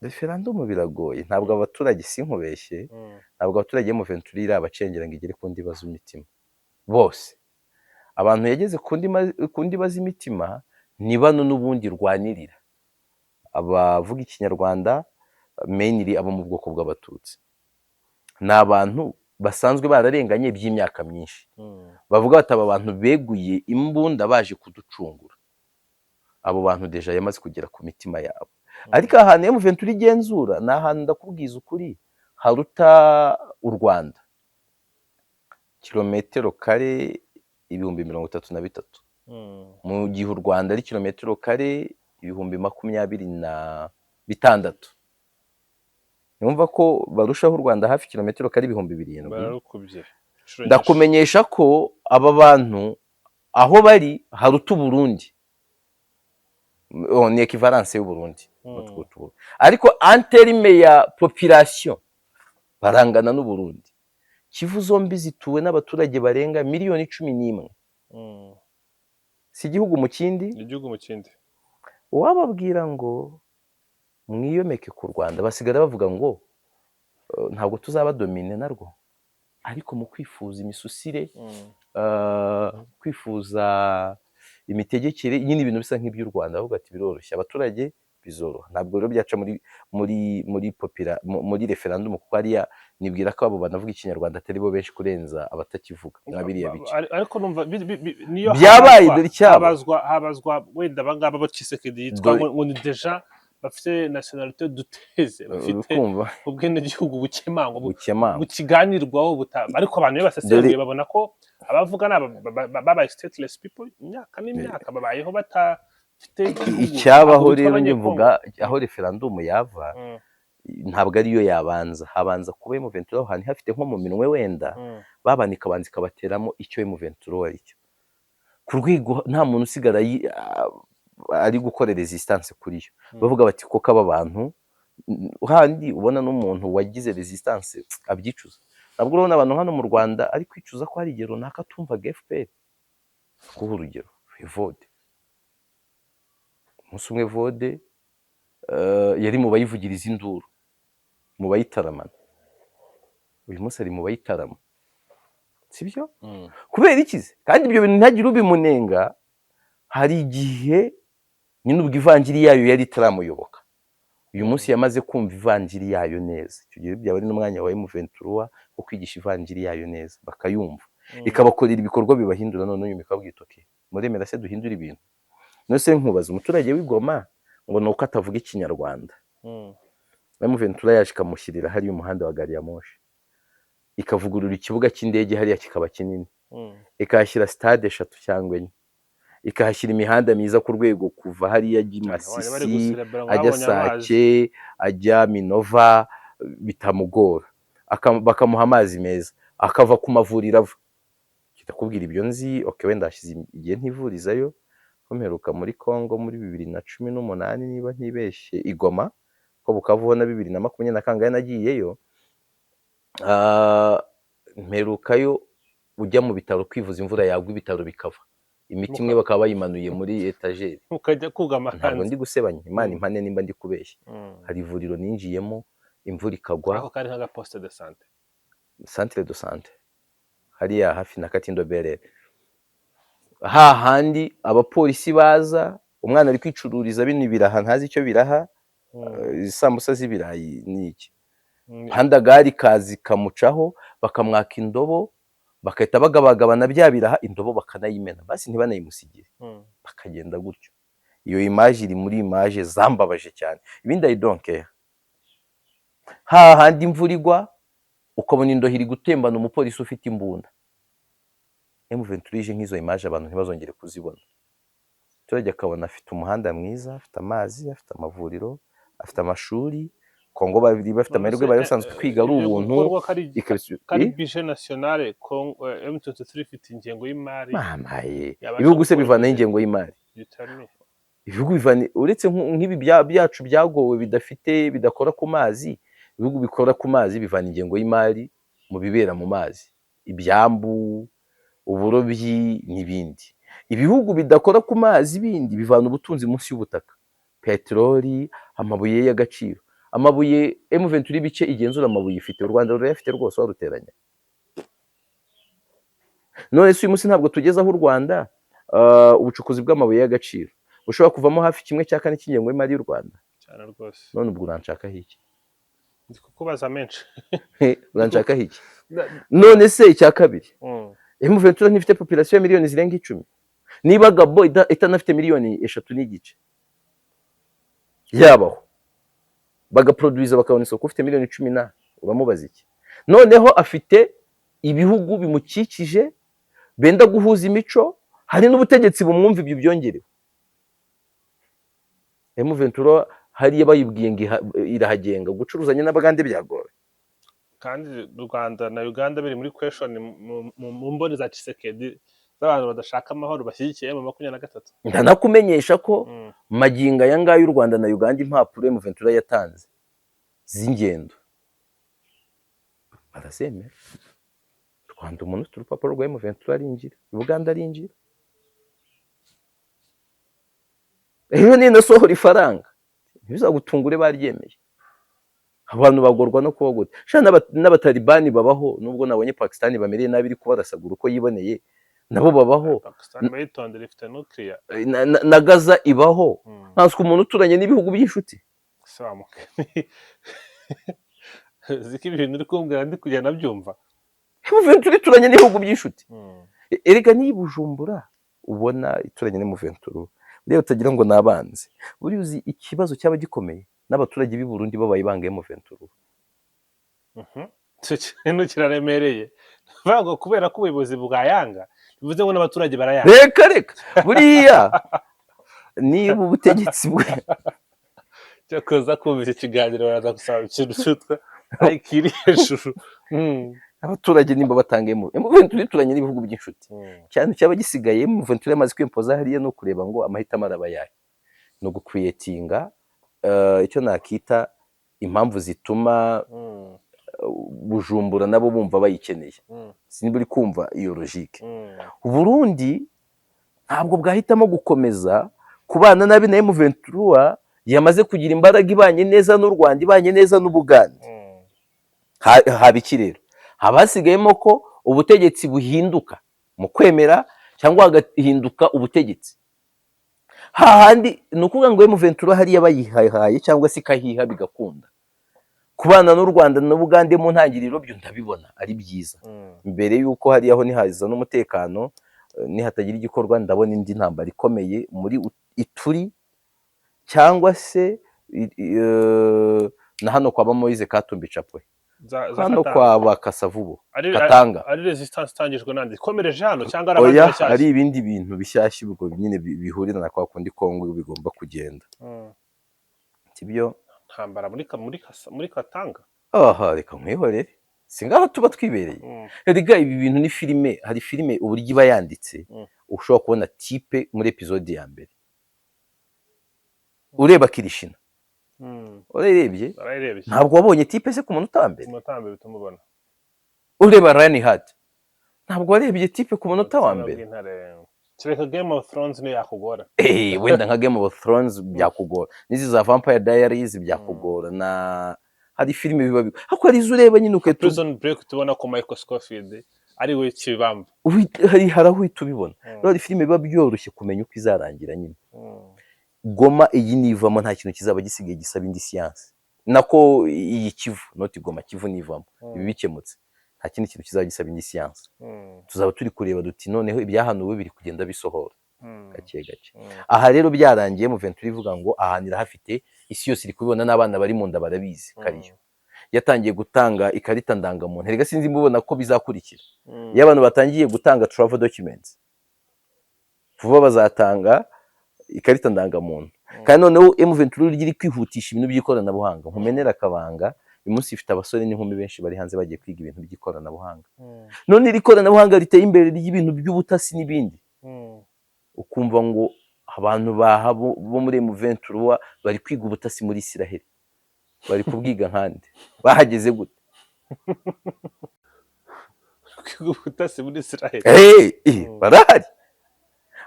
Referendum biragoye, ntabwo abaturage, sinkubeshye, ntabwo abaturage M23 irabacengera ngo igere ku ndiba z'imitima bose. Abantu yageze ku ndiba z'imitima ni bano n'ubundi rwanirira, abavuga Ikinyarwanda, mainly abo mu bwoko bw'Abatutsi. Ni abantu basanzwe bararenganye by'imyaka myinshi, bavuga bati: "Aba bantu beguye imbunda baje kuducungura." Abo bantu déjà yamaze kugera ku mitima yabo. Ariko ahantu M23 igenzura ni ahantu, ndakubwiza ukuri, haruta u Rwanda kilometero kare 33,000, mu gihe u Rwanda ari kilometero kare 26,000. Numva ko barushaho u Rwanda hafi kilometero kare 7,000. Bararukubye inshuro nyinshi. Ndakumenyesha ko aba bantu aho bari haruta Uburundi. Oh, ni équivalence y'Uburundi. Utwo tuntu. Ariko en terme ya population barangana n'Uburundi. Kivu zombi zituwe n'abaturage barenga miliyoni 11. Si igihugu mu kindi? Ni igihugu mu kindi. Uwababwira ngo mwiyomeke ku Rwanda, basigara bavuga ngo ntabwo tuzaba dominé narwo, ariko mu kwifuza imisusire, kwifuza imitegekere nyine, ibintu bisa nk'iby'u Rwanda, bavuga ati biroroshye abaturage. Bizoroha. Ntabwo rero byaca muri referendum, kuko hariya nibwira ko abo banavuga Ikinyarwanda atari bo benshi kurenza abatakivuga nka biriya bice. Ariko numva niyo Byabaye, habazwa dore icyaba. habazwa wenda abangaba bo Tshisekedi yitwa ngo ni déjà bafite nationalité douteuse, bafite Ukumva ubwenegihugu bukemangwa, bukemangwa, bukiganirwaho ariko abantu iyo basesenguye Dore babona ko abavuga ni babaye stateless people imyaka n'imyaka, babayeho batafite igihugu, Icyabaho ntabwo bitwa rero njye Abanyekongo. mvuga aho referendum yava, ntabwo ariyo yabanza. Habanza kuba M23 aho hantu hafite nko mu minwe wenda, babana ikabanza ikabateramo icyo M23 ari cyo, ku rwego nta muntu usigara ari gukora resistance kuri yo. Bavuga bati koko aba bantu, handi ubona n'umuntu wagize resistance abyicuza. Ntabwo urabona abantu hano mu Rwanda ari kwicuza ko hari igihe runaka atumvaga FPR. Kuha urugero, Evode, umunsi umwe Evode yari mu bayivugiriza induru, mu bayitaramana. Uyu munsi ari mu bayitarama, sibyo? Kubera ikize kandi ibyo bintu ntihagire ubimunenga. Hari igihe nyine ubwo ivanjiri yayo yari itaramuyoboka. Uyu munsi yamaze kumva ivanjiri yayo neza. Icyo gihe byaba ari n'umwanya wa M23 wo kwigisha ivanjiri yayo neza, bakayumva, ikabakorera ibikorwa bibahindura. None nyuma ikababwira iti: "Okay, muremera se duhindure ibintu?" None se nkubaza, umuturage w'i Goma ngo ni uko atavuga Ikinyarwanda, M23 yaje ikamushyirira hariya umuhanda wa gari ya moshi, ikavugurura ikibuga cy'indege hariya kikaba kinini, ikahashyira stade eshatu cyangwa enye, ikahashyira imihanda myiza ku rwego kuva hariya ajya i Bari Masisi, guserebura ngo ajya babonye amazi. Sake, ajya Minova bitamugora. Bakamuha amazi meza, akava ku mavuriro ava. Ndakubwira ibyo nzi. Okay, wenda hashize igihe ntivurizayo, ko mperuka muri Congo muri 2018 niba ntibeshye, i Goma, ko Bukavu na 2020 na kangahe nagiyeyo. Mperukayo ujya mu bitaro kwivuza, imvura yagwa ibitaro bikava, imiti imwe bakaba bayimanuye muri étagère. Ukajya kugama Ntabwo hanze. ndi gusebanya, Imana impane nimba ndi kubeshya. Hari ivuriro ninjiyemo imvura ikagwa. Ako kari nk'aga poste de santé. Centre de santé hariya hafi na Katindo Berere, hahandi abapolisi baza, umwana ari kwicururiza bino ibiraha, ntazi icyo biraha, isambusa z'ibirayi ni iki, handagari kazi kamucaho, bakamwaka indobo, bagahita bagabagabana bya biraha, indobo bakanayimena, basi ntibanayimusigire, bakagenda gutyo. Iyo image iri muri image zambabaje cyane. Ibindi I don't care. Hahandi imvura igwa ukabona indoho iri gutembana umupolisi ufite imbunda. M23 ije, nk'izo image abantu ntibazongere kuzibona. Umuturage akabona afite umuhanda mwiza, afite amazi, afite amavuriro, afite amashuri. Kongo bari bafite amahirwe, bari basanzwe kwiga ari Ibyo ubuntu. Gukorwa kari budget nationale, M23 ifite ingengo y'imari Mama ye! yabasha Ibihugu se gukora bivanaho ibyo? ingengo y'imari? You tell me. Ibihugu bivana, uretse nk'ibi byacu byagowe bidafite, bidakora ku mazi. Ibihugu bikora ku mazi bivana ingengo y'imari mu bibera mu mazi, ibyambu, uburobyi n'ibindi. Ibihugu bidakora ku mazi bindi bivana ubutunzi munsi y'ubutaka, peteroli, amabuye y'agaciro. Amabuye M23 ibice igenzura, amabuye ifite, u Rwanda rurayafite rwose waruteranya. None se uyu munsi ntabwo tugeze aho u Rwanda ubucukuzi bw'amabuye y'agaciro bushobora kuvamo hafi 1/4 cy'ingengo y'imari y'u Rwanda? Cyane rwose. None ubwo uranshakaho iki? Ndi kukubaza menshi. Uranshakaho iki? None se icya kabiri, M23 ntifite population ya miliyoni zirenga 10? Niba Gabo itanafite miliyoni 3.5 yabaho, bagaproduiza bakabona isoko, ufite miliyoni 10 na uramubaza iki? Noneho afite ibihugu bimukikije benda guhuza imico, hari n'ubutegetsi bumwumva. Ibyo byongerewe, M23 hariya bayibwiye ngo irahagenga, gucuruzanya n'Abagande byagora. Kandi u Rwanda na Uganda biri muri question mu mboni za Tshisekedi z'abantu badashaka amahoro, bashyigikiye M23. Ndanakumenyesha ko magingo aya ngaya u Rwanda na Uganda impapuro M23 yatanze z'ingendo barazemera. Rwanda umuntu ufite urupapuro rwa M23 arinjira, Uganda arinjira. Ejo ninasohora ifaranga ntibizagutungure baryemeye. Abantu bagorwa no kuba gute? Sha, n'Abatalibani babaho, nubwo nabonye Pakistan bamereye nabi, iri kubarasagura uko yiboneye, nabo babaho. Pakistan bayitondera, ifite nuclear. Na Gaza ibaho. Nkanswe umuntu uturanye n'ibihugu by'inshuti. Se wa mugani, uzi ko ibintu uri kumbwira ndi kugenda byumva. M23 ituranye n'ibihugu by'inshuti. Erega niba Bujumbura ubona ituranye na M23, buriya utagira ngo ni abanzi. Buriya uzi ikibazo cyaba gikomeye n'abaturage b'i Burundi babaye banga M23? Icyo kintu kiraremereye. Bivuga ngo kubera ko ubuyobozi bwayanga, bivuze ngo n'abaturage barayanga? Reka reka, buriya niba ubutegetsi bwe Cyakoza kumva iki kiganiro baraza gusaba ikintu cyitwa IQ iri hejuru. Abaturage nimba batanga M23, ituranye n'ibihugu by'inshuti cyane. Cyaba gisigaye, M23 yamaze kwimpoza hariya, no kureba ngo amahitamo araba ayahe, ni ugucreatinga icyo nakita impamvu zituma Bujumbura nabo bumva bayikeneye. Sinba uri kumva iyo logique? Burundi ntabwo bwahitamo gukomeza kubana nabi na M23 yamaze kugira imbaraga, ibanye neza n'u Rwanda, ibanye neza n'Ubugande. Haba iki rero? Haba hasigayemo ko ubutegetsi buhinduka mu kwemera cyangwa hagahinduka ubutegetsi hahandi. Ni ukuvuga ngo M23 hariya bayihaye cyangwa se ikahiha, bigakunda kubana n'u Rwanda n'Ubugande mu ntangiriro, byo ndabibona ari byiza. Mbere y'uko hariya ho nihaza n'umutekano, nihatagira igikorwa, ndabona indi ntambara ikomeye muri Ituri cyangwa se na hano kwa Moise Katumbi Chapwe, Za hano Katanga. kwa Bakasavubu. Ari Katanga. Ari resistance itangijwe nande, ikomereje hano cyangwa ari abandi Oya, bashyashya? ari ibindi bintu bishyashya, ubwo nyine bihurira na kwa kundi Kongo bigomba kugenda. Sibyo? Ntambara muri Katanga? Aha reka nkwihorere, si ngaho tuba twibereye. Erega ibi bintu ni filime. Hari filime uburyo iba yanditse, ushobora kubona type muri episode ya mbere ureba Kirishina. Urarebye? Barayirebye. Ntabwo wabonye type se ku munota wa mbere? Ku munota wa mbere tumubona. Ureba Lionheart, ntabwo warebye type ku munota wa mbere? Kereka Game of Thrones niyo yakugora. Wenda nka Game of Thrones byakugora, n'izi za Vampire Diaries byakugora, na hari filime biba ariko hari izo ureba nyine ugahita Prison Break, tubona ko Michael Scofield ari we kibamba. Hari aho uhita ubibona. Rero hari filime biba byoroshye kumenya uko izarangira nyine. Goma iyi nivamo, nta kintu kizaba gisigaye gisaba indi siyansi. Nako iyi Kivu, not Goma, Kivu nivamo, ibi bikemutse, nta kindi kintu kizaba gisaba indi siyansi. Tuzaba turi kureba duti noneho ibyahanuwe biri kugenda bisohora gake gake. Aha rero byarangiye M23 ivuga ngo ahantu irahafite, isi yose iri kubibona, n'abana bari mu nda barabizi kariyo. Yatangiye gutanga ikarita ndangamuntu. Erega sinzi mubona ko bizakurikira. Iyo abantu batangiye gutanga travel documents, vuba bazatanga ikarita ndangamuntu. Kandi noneho M23 iri kwihutisha ibintu by'ikoranabuhanga. Nkumenera akabanga, uyu munsi ifite abasore n'inkumi benshi bari hanze bagiye kwiga ibintu by'ikoranabuhanga. None iri koranabuhanga riteye imbere ry'ibintu by'ubutasi n'ibindi, ukumva ngo abantu baha bo muri M23 bari kwiga ubutasi muri Isiraheli. Bari kubwiga nkande? Bahageze gute? Kwiga ubutasi muri Israel? Barahari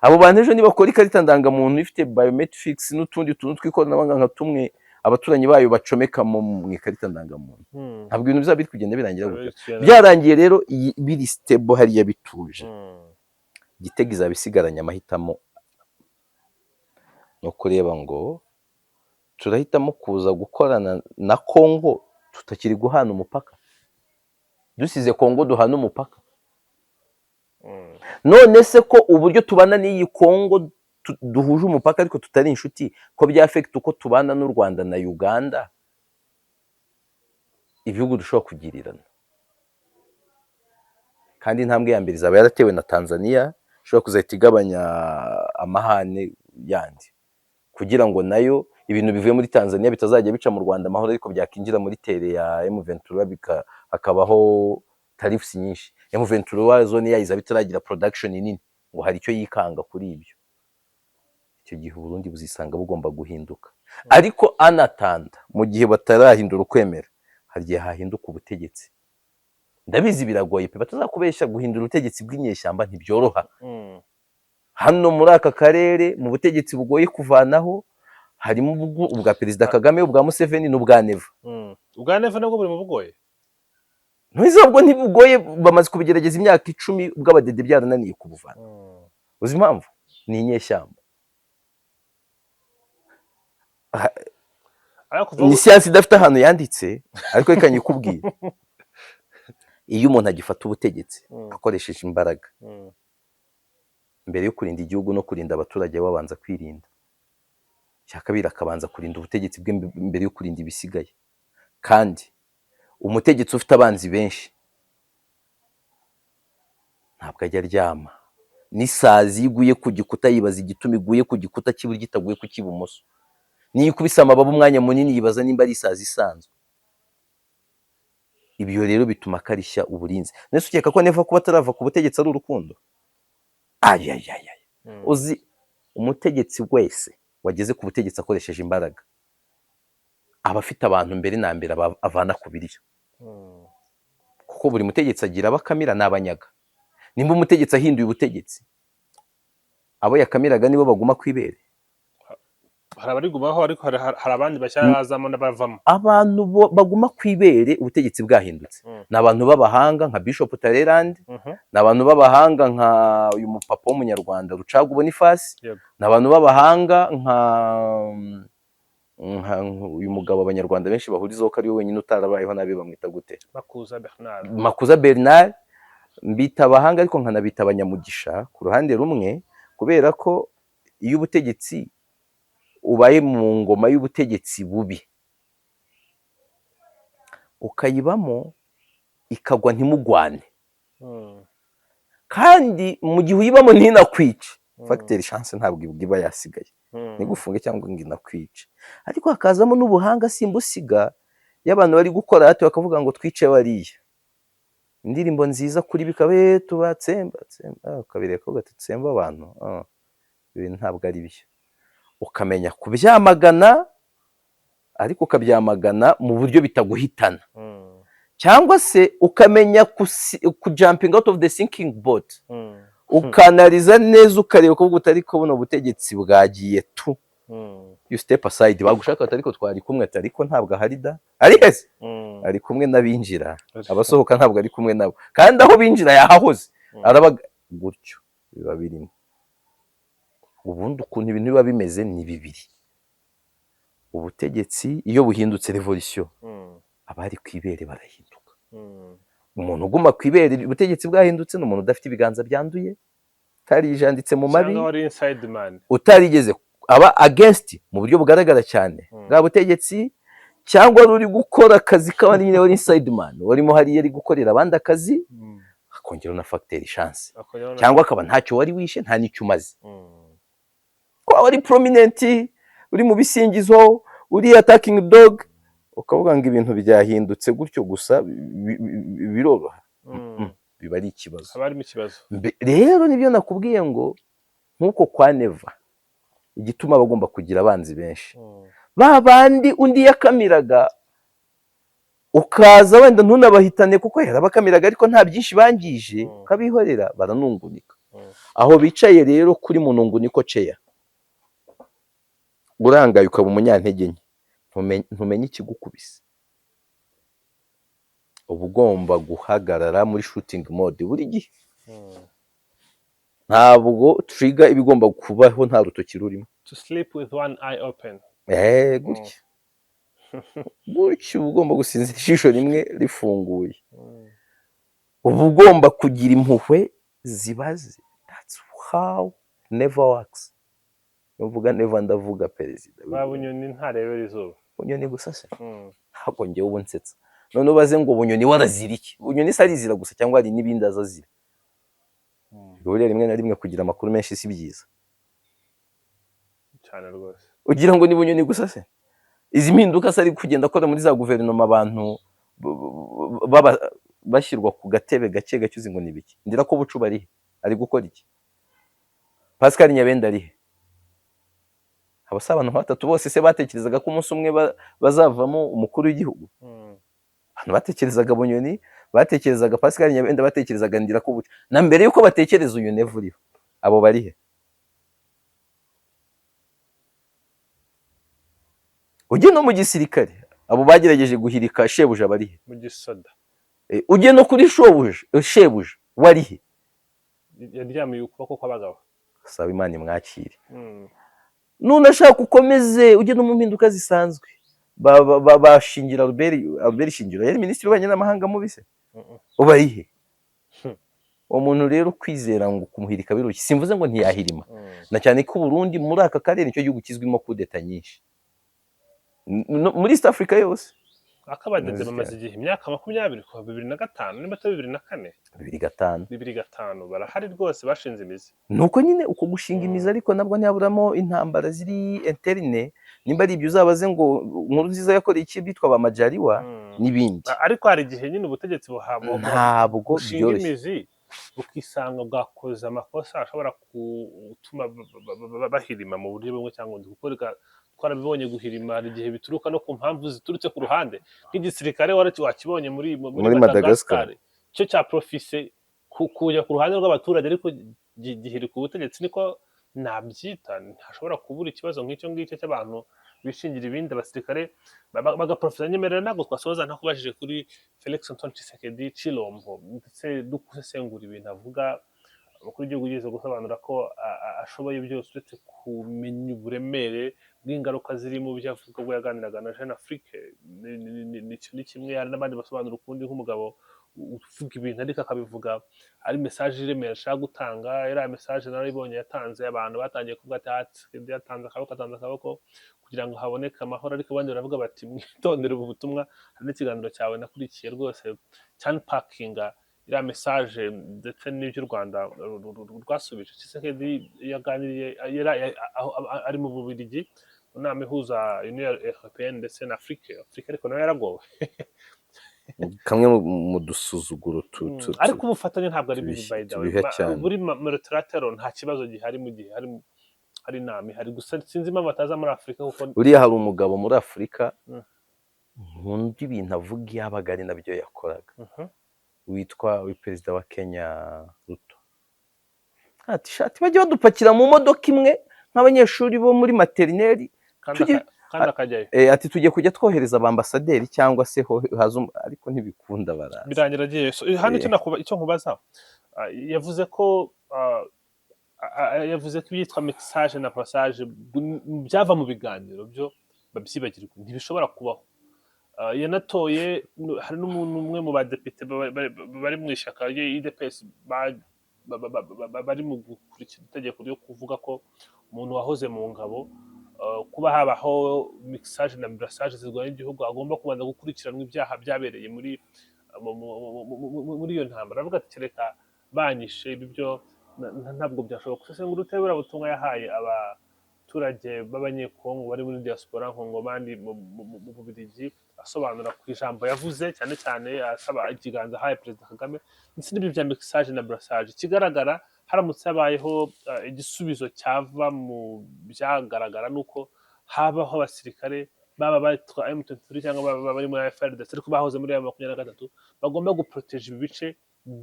abo bantu. Ejo nibakora ikarita ndangamuntu ifite biometrics n'utundi tuntu tw'ikoranabuhanga nka tumwe abaturanyi bayo bacomeka mu ikarita ndangamuntu, ntabwo ibintu bizaba biri kugenda birangira gutya. Byarangiye rero iyi biri stable hariya bituje, Gitega izaba isigaranye amahitamo, ni ukureba ngo turahitamo kuza gukorana na Kongo tutakiri guhana umupaka, dusize Kongo duhana umupaka. None se ko uburyo tubana n'iyi Kongo duhuje umupaka ariko tutari inshuti, ko byaffecta uko tubana n'u Rwanda na Uganda, ibihugu dushobora kugirirana? Kandi intambwe ya mbere izaba yaratewe na Tanzania, ishobora kuzahita igabanya amahane yandi, kugira ngo nayo ibintu bivuye muri Tanzania bitazajya bica mu Rwanda amahoro, ariko byakinjira muri terre ya M23 hakabaho tariffs nyinshi. M23 zone yayo izaba itaragira production nini ngo hari icyo yikanga kuri ibyo. Icyo gihe Uburundi buzisanga bugomba guhinduka. Ariko anatanda mu gihe batarahindura ukwemera, hari igihe hahinduka ubutegetsi. Ndabizi biragoye pe, batazakubeshya, guhindura ubutegetsi bw'inyeshyamba ntibyoroha. Hano muri aka karere, mu butegetsi bugoye kuvanaho harimo ubwa Perezida Kagame, ubwa Museveni n'ubwa Neva. Ubwa Neva nabwo buri mu bugoye. Ntuzabwo ntibugoye, bamaze kubigerageza imyaka 10, ubw'abadede byarananiye kubuvana. Uzi impamvu? Ni inyeshyamba. Ariko kuva Ni siyansi idafite ahantu yanditse, ariko reka nyikubwire. Iyo umuntu agifata ubutegetsi akoresheje imbaraga, mbere yo kurinda igihugu no kurinda abaturage, babanza kwirinda. Icya kabiri, akabanza kurinda ubutegetsi bwe mbere yo kurinda ibisigaye. Kandi umutegetsi ufite abanzi benshi ntabwo ajya aryama. N'isazi iyo iguye ku gikuta, yibaza igituma iguye ku gikuta cy'iburyo itaguye ku cy'ibumoso. Niyo ikubise amababa umwanya munini, yibaza nimba ari isazi isanzwe. Ibyo rero bituma akarishya uburinzi. Nese ukeka ko Neva kuba atarava ku butegetsi ari urukundo? Ayayaya! Uzi umutegetsi wese wageze ku butegetsi akoresheje imbaraga aba afite abantu mbere na mbere avana ku biryo, kuko buri mutegetsi agira abo akamira n'abanyaga. Nimba umutegetsi ahinduye ubutegetsi, abo yakamiraga nibo baguma ku ibere. Hari abarigumaho, ariko hari abandi bashya bazamo n'abavamo. Abantu baguma ku ibere ubutegetsi bwahindutse ni abantu b'abahanga nka Bishop Talleyrand, ni abantu b'abahanga nka uyu mupapa w'umunyarwanda Rucagu Boniface, ni abantu b'abahanga nka uyu mugabo abanyarwanda benshi bahurizaho ko ari we wenyine utarabayeho nabi, bamwita gute? Makuza Bernard. Makuza Bernard. Mbita abahanga, ariko nkanabita abanyamugisha ku ruhande rumwe, kubera ko iyo ubutegetsi ubaye mu ngoma y'ubutegetsi bubi, ukayibamo ikagwa ntimugwane, kandi mu gihe uyibamo ntinakwice, facteur chance ntabwo iba yasigaye, ntigufunge cyangwa ngo inakwice. Ariko hakazamo n'ubuhanga simbusiga, iyo abantu bari gukora hati bakavuga ngo twice bariya, indirimbo nziza kuri bikabe tubatsemba tsemba, ukabireka ugati tsemba abantu, ibintu ntabwo ari byo, ukamenya kubyamagana, ariko ukabyamagana mu buryo bitaguhitana, cyangwa se ukamenya kujumping out of the sinking boat, ukanariza neza, ukareba, ukavuga uti ariko buno butegetsi bwagiye tu, you step aside. Bagushaka bati ariko twari kumwe, ati ariko ntabwo ahari da, ari hese, ari kumwe n'abinjira, abasohoka ntabwo ari kumwe nabo, kandi aho binjira yahahoze. Araba gutyo biba birimo. Ubundi ukuntu ibintu biba bimeze ni bibiri: ubutegetsi iyo buhindutse, revolution, abari ku ibere barahinduka. Umuntu uguma ku ibere ubutegetsi bwahindutse ni umuntu udafite ibiganza byanduye, utarijanditse mu mabi, cyangwa wari inside man, utarigeze aba against mu buryo bugaragara cyane bwa butegetsi, cyangwa wari uri gukora akazi k'abandi nyine, wari inside man, warimo hariya ari gukorera abandi akazi, akongeraho na facteur chance, cyangwa akaba ntacyo wari wishe, nta n'icyo umaze, kuba wari prominent, uri mu bisingizo, uri attacking dog, ukavuga ngo ibintu byahindutse gutyo gusa, biroroha, biba ari ikibazo. Haba harimo ikibazo. Rero nibyo nakubwiye ngo nk'uko kwa Neva, igituma bagomba kugira abanzi benshi, ba bandi undi yakamiraga, ukaza wenda ntunabahitane kuko yarabakamiraga ariko nta byinshi bangije, ukabihorera, baranungunika. Aho bicaye rero kuri mununguniko ceya, urangaye ukaba umunyantege nke, ntumenye ikigukubise. Uba ugomba guhagarara muri shooting mode buri gihe. Ntabwo trigger iba igomba kubaho nta rutoki rurimo. To sleep with one eye open. Gutya gutya, uba ugomba gusinzira ijisho rimwe rifunguye. Uba ugomba kugira impuhwe zibaze. That's how Neva works. Nuvuga Neva, ndavuga perezida. Ba Bunyoni ntarebera izuba. Bunyoni gusa se? Ntabwo njyewe ubu nsetsa. None ubaze ngo Bunyoni warazira iki? Bunyoni se arizira gusa cyangwa hari n'ibindi azazira? Buriya rimwe na rimwe kugira amakuru menshi si byiza. Cyane rwose. Ugira ngo ni Bunyoni gusa se? Izi mpinduka se ari kugenda akora muri za guverinoma, abantu baba bashyirwa ku gatebe gake gake, uzi ngo ni biki? Ndira ko Bucuba ari he? Ari gukora iki? Pascal Nyabenda ari he? Aba si abantu batatu bose se batekerezaga ko umunsi umwe bazavamo umukuru w'igihugu? Abantu batekerezaga Bunyoni, batekerezaga Pascal Nyabenda, batekerezaga Ndirakobuca, na mbere yuko batekereza uyu Neva uriho, abo bari he? Ujye no mu gisirikare, abo bagerageje guhirika shebuja bari he? Mu gisoda. Ujye no kuri shobuja, shebuja wari he? Yaryamiye ukuboko kw'abagabo. Saba Imana imwakire. Nunashaka ukomeze ujye no mu mpinduka zisanzwe. Bashingira Albert Shingiro yari minisitiri w'ububanyi n'amahanga mubi se? Ubu ari he? Uwo muntu rero kwizera ngo kumuhirika birushye, simvuze ngo ntiyahirima, na cyane ko Burundi muri aka karere nicyo gihugu kizwimo kudeta nyinshi muri East Africa yose. Akabadede Neza bamaze cyane. igihe, imyaka 20, kuva 2005, niba atari 2004. 2005. 2005, barahari rwose, bashinze imizi. Nuko nyine uko gushinga imizi, ariko nabwo ntihaburamo intambara ziri interne. Nimba ari ibyo, uzabaze ngo inkuru nziza yakoreye iki bitwa ba Majaliwa n'ibindi. Ariko hari igihe nyine ubutegetsi buhabwa Ntabwo bushinga byoroshye. imizi, bukisanga bwakoze amakosa ashobora gutuma bahirima mu buryo bumwe cyangwa ubundi, kuko reka twarabibonye, guhirima hari igihe bituruka no ku mpamvu ziturutse ku ruhande, nk'igisirikare wakibonye muri Muri Madagascar. Cyo cya profise kujya ku ruhande rw'abaturage, ariko gihirika ubutegetsi, niko nabyita. Ntashobora kubura ikibazo nk'icyo ngicyo cy'abantu bishingira ibindi, abasirikare bagaprofita. Nyemerera, ntabwo twasoza ntakubajije kuri Felix Antoine Tshisekedi Tshilombo, ndetse dusesengura ibintu avuga. Umukuru w'igihugu ugeze gusobanura ko ashoboye byose uretse kumenya uburemere bw'ingaruka ziri mu byo avuga ubwo yaganiraga na Jeune Afrique. Ni kimwe, hari n'abandi basobanura ukundi, nk'umugabo uvuga ibintu ariko akabivuga ari message iremera ashaka gutanga. Iriya message narayibonye yatanze, abantu batangiye kuvuga ati: "Ah, Tshisekedi yatanze akaboko, atanze akaboko kugira ngo haboneke amahoro," ariko abandi baravuga bati: "Mwitondere ubu butumwa." Hari n'ikiganiro cyawe nakurikiye rwose cyanpakinga iriya message ndetse n'ibyo u Rwanda rwasubije. Tshisekedi yaganiriye ari mu Bubiligi mu nama ihuza Union Européenne ndetse na Afrique. Afrique ariko nayo yaragowe. Kamwe mu dusuzuguro Ariko ubufatanye ntabwo ari bibi, by the way. tubihe cyane. Muri multilateral nta kibazo gihari mu gihe hari inama ihari gusa. Sinzi impamvu bataza muri Afurika kuko Buriya hari umugabo muri Afurika nkunda ibintu avuga, iyo abaga ari nabyo yakoraga, witwa perezida wa Kenya Ruto, ati: "Shati bajye badupakira mu modoka imwe nk'abanyeshuri bo muri maternelle." Kandi kandi akajyayo. Ati: "Tugiye kujya twohereza abambasaderi cyangwa se ho haza ariko ntibikunda, baraza." Birangira agiye. So, hano icyo icyo nkubaza, yavuze ko yavuze ko ibyitwa mixage na brassage byava mu biganiro byo babyibagirwa, ntibishobora kubaho. Yanatoye hari n'umuntu umwe mu badepite bari mu ishyaka rye UDPS bari mu gukurikira itegeko ryo kuvuga ko umuntu wahoze mu ngabo, kuba habaho mixage na brassage zirwanya igihugu, agomba kubanza gukurikiranwa ibyaha byabereye muri iyo ntambara. Aravuga ati: "Kereka banyishe, ibi byo ntabwo byashoboka." Gusesengura ubutabera, butumwa yahaye abaturage b'Abanyekongo bari muri diaspora nkongomani mu Bubiligi, asobanura ku ijambo yavuze cyane cyane asaba ikiganza ahaye Perezida Kagame, ndetse n'ibyo bya mixage na brassage. Ikigaragara, haramutse habayeho igisubizo cyava mu byagaragara, ni uko habaho abasirikare baba batwa M23 cyangwa baba bari muri FARDC ariko bahoze muri M23, bagomba guproteja ibi bice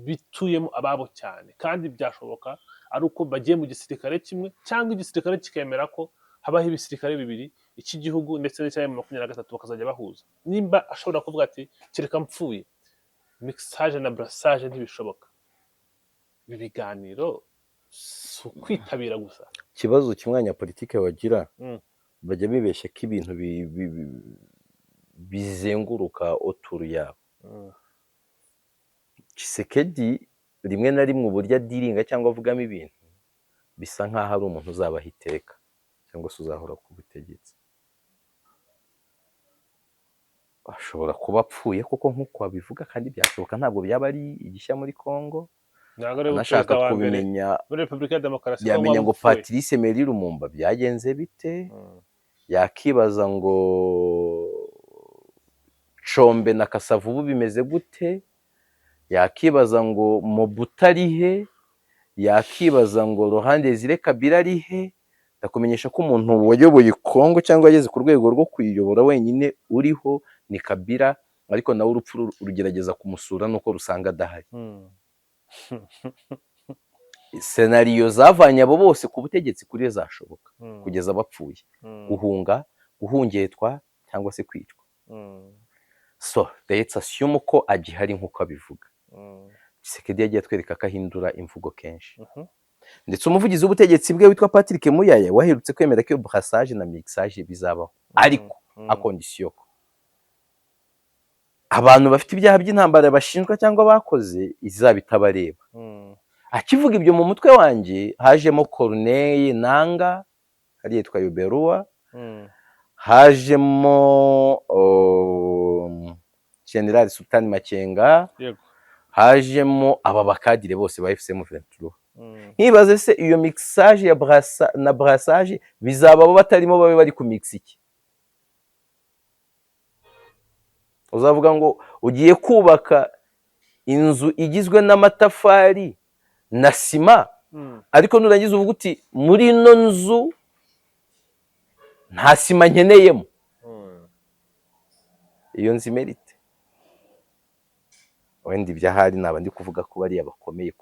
bituyemo ababo cyane, kandi byashoboka ari uko bagiye mu gisirikare kimwe, cyangwa igisirikare kikemera ko habaho ibisirikare bibiri, icy'igihugu ndetse n'icya M23, bakazajya bahuza. Nimba ashobora kuvuga ati: "Kereka mpfuye, mixage na brassage ntibishoboka," ibi biganiro si ukwitabira gusa. Ikibazo kimwe abanyapolitike bagira, bajya bibeshya ko ibintu bizenguruka autour yabo. Tshisekedi rimwe na rimwe uburyo adiringa cyangwa avugamo ibintu bisa nk'aho ari umuntu uzabaho iteka cyangwa se uzahora ku butegetsi. Ashobora kuba apfuye koko nk'uko babivuga, kandi byashoboka, ntabwo byaba ari igishya muri Congo. Ntabwo ari Anashaka perezida wa mbere kubimenya, muri Repubulika ya Demokarasi ya yamenya Kongo ngo wapfuye. Patrice Emery Lumumba byagenze bite, yakibaza ngo Tshombe na Kasavubu bimeze gute, yakibaza ngo Mobutu ari he, yakibaza ngo Laurent Desire Kabila ari he. Ndakumenyesha ko umuntu wayoboye Congo cyangwa yageze ku rwego rwo kuyiyobora wenyine uriho ni Kabila, ariko nawe urupfu rugerageza kumusura nuko rusanga adahari. Scénario zavanye abo bose ku butegetsi kuri we zashoboka kugeza bapfuye, guhunga, guhungetwa cyangwa se kwicwa. So let's assume ko agihari nk'uko abivuga. Tshisekedi yagiye atwereka ko ahindura imvugo kenshi, ndetse umuvugizi w'ubutegetsi bwe witwa Patrick Muyaya waherutse kwemera ko iyo brassage na mixage bizabaho, ariko À condition ko abantu bafite ibyaha by'intambara bashinjwa cyangwa bakoze izaba itabareba. Akivuga ibyo, mu mutwe wanjye hajemo Corneille Nanga, hariya yitwa Yuberua, hajemo General Sultan Makenga, hajemo aba bakadire bose ba AFC M23. Nkibaze se, iyo mixage ya brassa na brassage bizaba abo batarimo babe bari kumixa iki? Uzavuga ngo ugiye kubaka inzu igizwe n'amatafari na sima, ariko nurangiza uvuga uti muri ino nzu nta sima nkeneyemo, iyo nzu imerite wenda ibyahari naba ndi kuvuga ko bariya bakomeye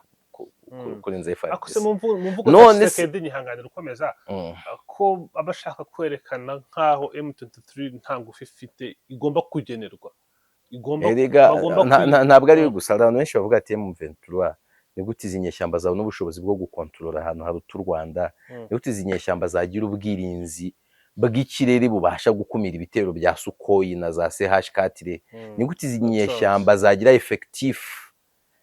kurenza Ariko se FARDC. mu mvugo None za se Tshisekedi, nyihanganira ukomeza, ko aba ashaka kwerekana nk'aho M23 nta ngufu ifite, igomba kugenerwa, igomba Erega bagomba ntabwo ari we gusa. Hari abantu benshi bavuga ati M23 ni gute izi nyeshyamba zabona ubushobozi bwo gukontorora ahantu haruta u Rwanda? Ni gute izi nyeshyamba zagira ubwirinzi bw'ikirere bubasha gukumira ibitero bya Sukhoi na za CH-4? Ni gute izi That's nyeshyamba zagira effectif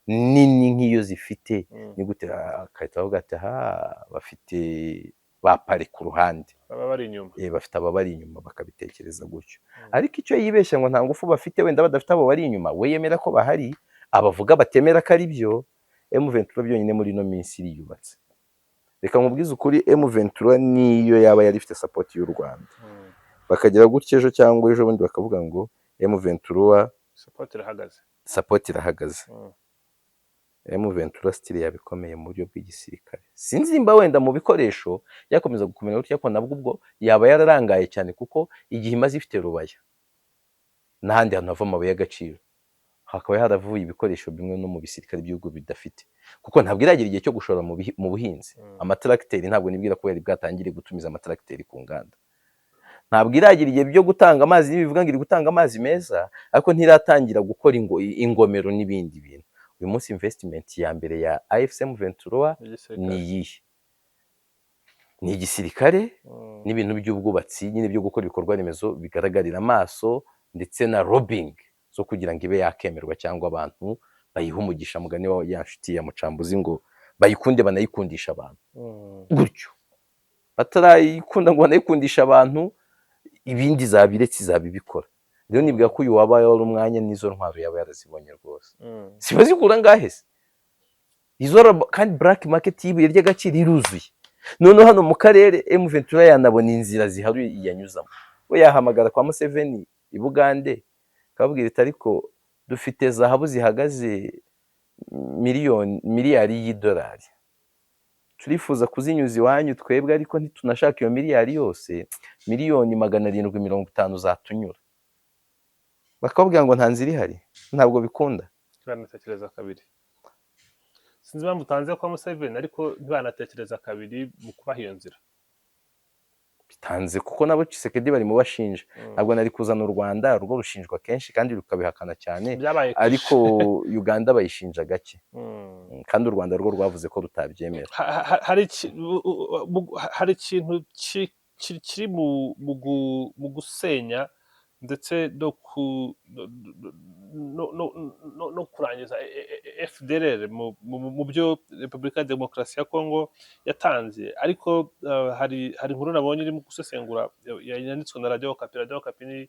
nini nk'iyo zifite? Ni gute? Agahita avuga ati ha bafite ba pare ku ruhande, baba bari inyuma. Bafite ababari inyuma, bakabitekereza gutyo. Ariko icyo yibeshya ngo nta ngufu bafite, wenda badafite abo bari inyuma, we yemera ko bahari, abavuga batemera ko ari byo. M23 byonyine muri ino minsi iriyubatse. Reka nkubwize ukuri, M23 niyo yaba yari ifite support y'u Rwanda, bakagira gutya ejo cyangwa ejo bundi bakavuga ngo M23 Support irahagaze. Support irahagaze, M23 still yabikomeye mu buryo bw'igisirikare. Sinzi nimba wenda mu bikoresho yakomeza gukomera gutya, ariko nabwo ubwo yaba yararangaye cyane, kuko igihe imaze ifite Rubaya n'ahandi hantu hava amabuye y'agaciro, hakaba haravuye ibikoresho bimwe no mu bisirikare by'ibihugu bidafite, kuko ntabwo iragera igihe cyo gushora mu buhinzi. Amatracteri, ntabwo nibwira ko yari bwatangire gutumiza amatracteri ku nganda. Ntabwo iragira igihe byo gutanga amazi, nibivuga ngo iri gutanga amazi meza, ariko ntiratangira gukora ingomero n'ibindi bintu. Uyu munsi investment ya mbere ya AFC M23 Igisirikare. ni iyihe? Ni igisirikare n'ibintu by'ubwubatsi nyine, byo gukora ibikorwa remezo bigaragarira amaso, ndetse na lobbying zo kugira ngo ibe yakemerwa cyangwa abantu bayihe umugisha, mugani wa ya nshuti ya Mucambuzi, ngo bayikunde banayikundisha abantu. Gutyo batarayikunda ngo banayikundisha abantu, ibindi zabiretse izabibikora. Rero nibwira ko uyu waba wari umwanya n'izo ntwaro yaba yarazibonye rwose. Siba zigura ngahe se izo kandi black market y'ibuye ry'agaciro iruzuye. Noneho hano mu karere M23 yanabona inzira ziharuye iyanyuzamo. We yahamagara kwa Museveni i Bugande, akababwira iti ariko dufite zahabu zihagaze miliyoni miliyari y'idolari, turifuza kuzinyuza iwanyu twebwe, ariko ntitunashaka iyo miliyari yose, 750,000,000 zatunyura. Bakababwira ngo nta nzira ihari, ntabwo bikunda. Ntibanatekereza kabiri. Sinzi impamvu utanze kwa Museveni, ariko ntibanatekereza kabiri mu kubaha iyo nzira. Bitanze kuko nabo Tshisekedi bari mu bashinja. Ntabwo nari kuzana u Rwanda, rwo rushinjwa kenshi kandi rukabihakana cyane, Byabaye kenshi. ariko Uganda bayishinja gake. Kandi u Rwanda rwo rwavuze ko rutabyemera. Hari ikintu kiri mu gusenya ndetse no kurangiza FDLR mu byo Repubulika ya Demokarasi ya Kongo yatanze. Ariko hari inkuru nabonye irimo gusesengura, yanditswe na Radio Okapi. Radio Okapi ni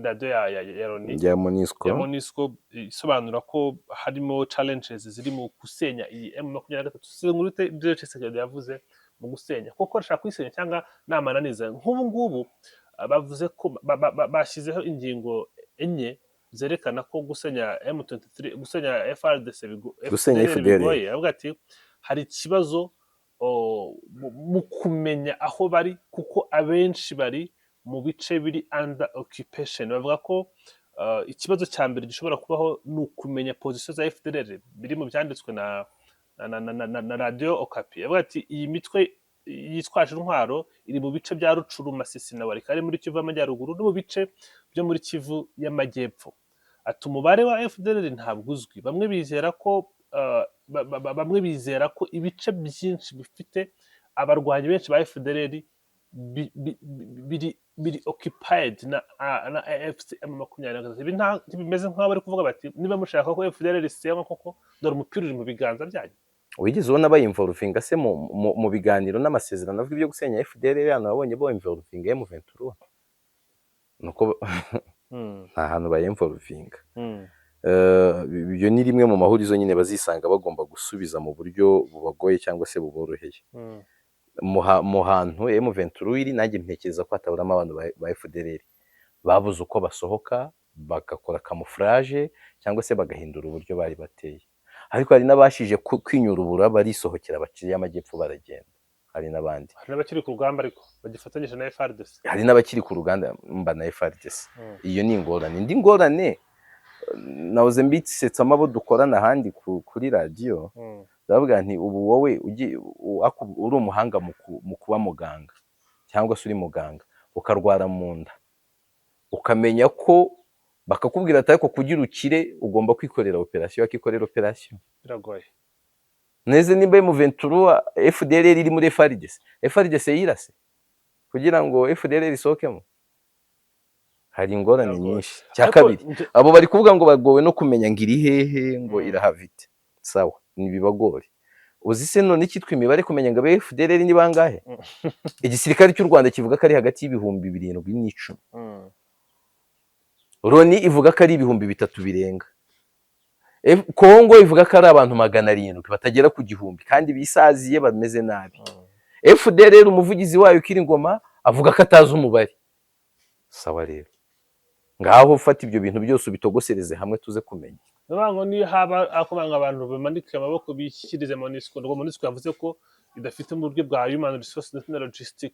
radiyo ya Loni, ya MONUSCO. Ya MONUSCO, isobanura ko harimo challenges ziri mu gusenya iyi M23. Si inkuru ibyo Tshisekedi yavuze mu gusenya, kuko arashaka kuyisenya cyangwa ni amananiza. Nk'ubu ngubu bavuze ko bashyizeho ingingo enye zerekana ko gusenya M23, gusenya FARDC, Gusenya FDLR FDLR. bigoye. Avuga ati hari ikibazo mu kumenya aho bari, kuko abenshi bari mu bice biri under occupation. Bavuga ko ikibazo cya mbere gishobora kubaho ni ukumenya position za FDLR, biri mu byanditswe na Radio Okapi. Avuga ati iyi mitwe yitwaje intwaro iri mu bice bya Rucuru, Masisi na Walikale muri Kivu y'Amajyaruguru, no mu bice byo muri Kivu y'Amajyepfo. Ati umubare wa FDLR ntabwo uzwi. Bamwe bizera ko ibice byinshi bifite abarwanyi benshi ba FDLR bi, bi, bi, biri Biri occupied na AFC M23. Ibi ntibimeze nk'aho bari kuvuga bati: "Niba mushaka ko FDLR isenywa koko, dore umupira uri mu biganza byanyu"? Wigeze ubona bayinvolvinga se mu biganiro n'amasezerano avuga ibyo gusenya FDLR? Hano wabonye boinvolvinga M23? Nuko nta hantu bayinvolvinga. Ibyo ni rimwe mu mahurizo nyine bazisanga bagomba gusubiza mu buryo bubagoye cyangwa se buboroheye. Mu hantu M23 iri, nanjye ntekereza ko hataburamo abantu ba FDLR babuze uko basohoka, bagakora camouflage cyangwa se bagahindura uburyo bari bateye. Ariko hari n'abashije kwinyurubura, barisohokera, baciye amajyepfo baragenda. Hari n'abandi. Hari n'abakiri ku rugamba ariko bagifatanyije na FARDC. Hari n'abakiri ku rugamba mba na FARDC. Iyo ni ingorane. Indi ngorane, nahoze mbisetsamo abo dukorana ahandi kuri radiyo, ndavuga nti: "Ubu wowe uri umuhanga mu kuba muganga, cyangwa se uri muganga ukarwara mu nda, ukamenya ko bakakubwira ati: 'Ariko kugira ukire ugomba kwikorera operasiyo,' wakikorera operasiyo?" Biragoye. Neze nimba M23, FDLR iri muri FARDC, FARDC yirase kugira ngo FDLR isohokemo? Hari ingorane Biragoye. nyinshi. Cya Ariko kabiri, abo bari kuvuga ngo bagowe no kumenya ngo iri hehe, ngo irahavite. Sawa, ntibibagore. Uzi se none icyitwa imibare, kumenya ngo abe FDLR ni bangahe? Igisirikare cy'u Rwanda kivuga ko ari hagati y'ibihumbi 7 n'icumi. Loni ivuga ko ari 3000 birenga. Kongo ivuga ko ari abantu 700 batagera ku 1000 kandi bisaziye, bameze nabi. FDLR, umuvugizi wayo ukiri ngoma avuga ko atazi umubare. Sawa rero, ngaho ufata ibyo bintu byose ubitogosereze hamwe tuze kumenya. Ni ukuvuga ngo niyo haba akuvuga ngo abantu bamanike amaboko bishyikirize MONUSCO, ngo MONUSCO yavuze ko idafite mu buryo bwa human resource ndetse na logistic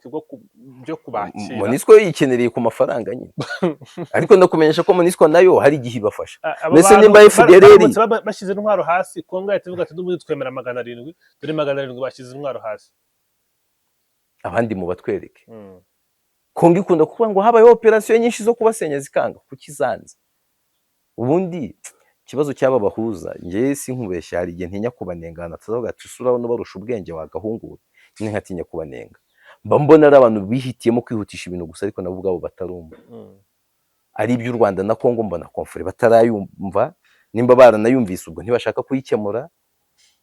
byo kubakira. MONUSCO yikenereye ku mafaranga nyine, ariko ndakumenyesha ko MONUSCO nayo hari igihe ibafasha. Aba Mbese bantu nimba FDLR baramutse bashyize intwaro hasi, Kongo yahita ivuga ati: "N'ubundi twemera 700, dore 700 bashyize intwaro hasi." Abandi mu batwereke. Kongo ikunda kuvuga ngo habayeho operasiyo nyinshi zo kubasenya zikanga. Kuki zanze? Ubundi ikibazo cy'aba bahuza, njyewe sinkubeshya, hari igihe ntinya kubanenga ahantu atazavuga ati: "Usura urabona barusha ubwenge wagahunguwe." Nyine nkatinya kubanenga. Mba mbona ari abantu bihitiyemo kwihutisha ibintu gusa, ariko nabo ubwabo batarumva. Ari iby'u Rwanda na Kongo, mbona conflit batarayumva. Nimba baranayumvise, ubwo ntibashaka kuyikemura,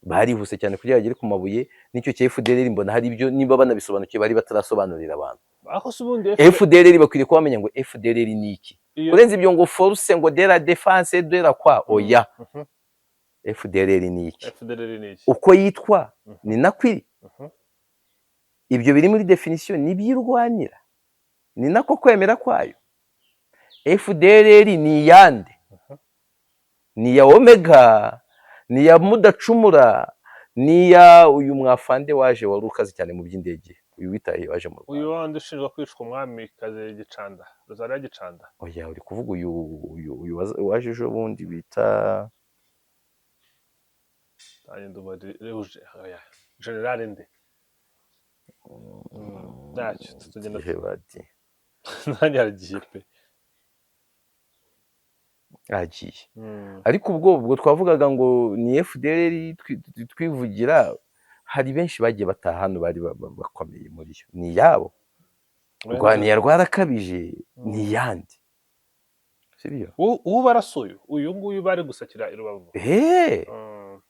barihuse cyane kugira bagere ku mabuye. N'icyo cya FDLR, mbona hari ibyo nimba banabisobanukiwe bari batarasobanurira abantu. Aho se ubundi FDLR bakwiriye kuba bamenya ngo FDLR ni iki, kurenza ibyo ngo force ngo de la défense de la quoi. Oya. FDLR ni iki? FDLR ni iki? Uko yitwa ni nako iri. Ibyo biri muri définition n'ibyirwanira, ni nako kwemera kwayo. FDLR ni iyande? Ni iya Omega, ni iya Mudacumura, ni iya uyu mwafande waje wari ukaze cyane mu by'indege, uyu witaye waje mu Uyu Rwanda? Wundi ushinjwa kwicwa, umwami kazi Gicanda, Rosaria Gicanda? Oya, uri kuvuga uyu waje ejo bundi bita Nanjye ndumva oya, General nde? Ntacyo, tugenda. Hebadi. Nanjye haragiye pe. Agiye. Ariko ubwo twavugaga ngo ni FDLR twivugira, hari benshi bagiye bataha hano bari bakomeye muri yo. Ni iyabo rwaniya rwarakabije, ni iyande, sibyo? Ubu barasuye uyu nguyu bari gusakira i Rubavu.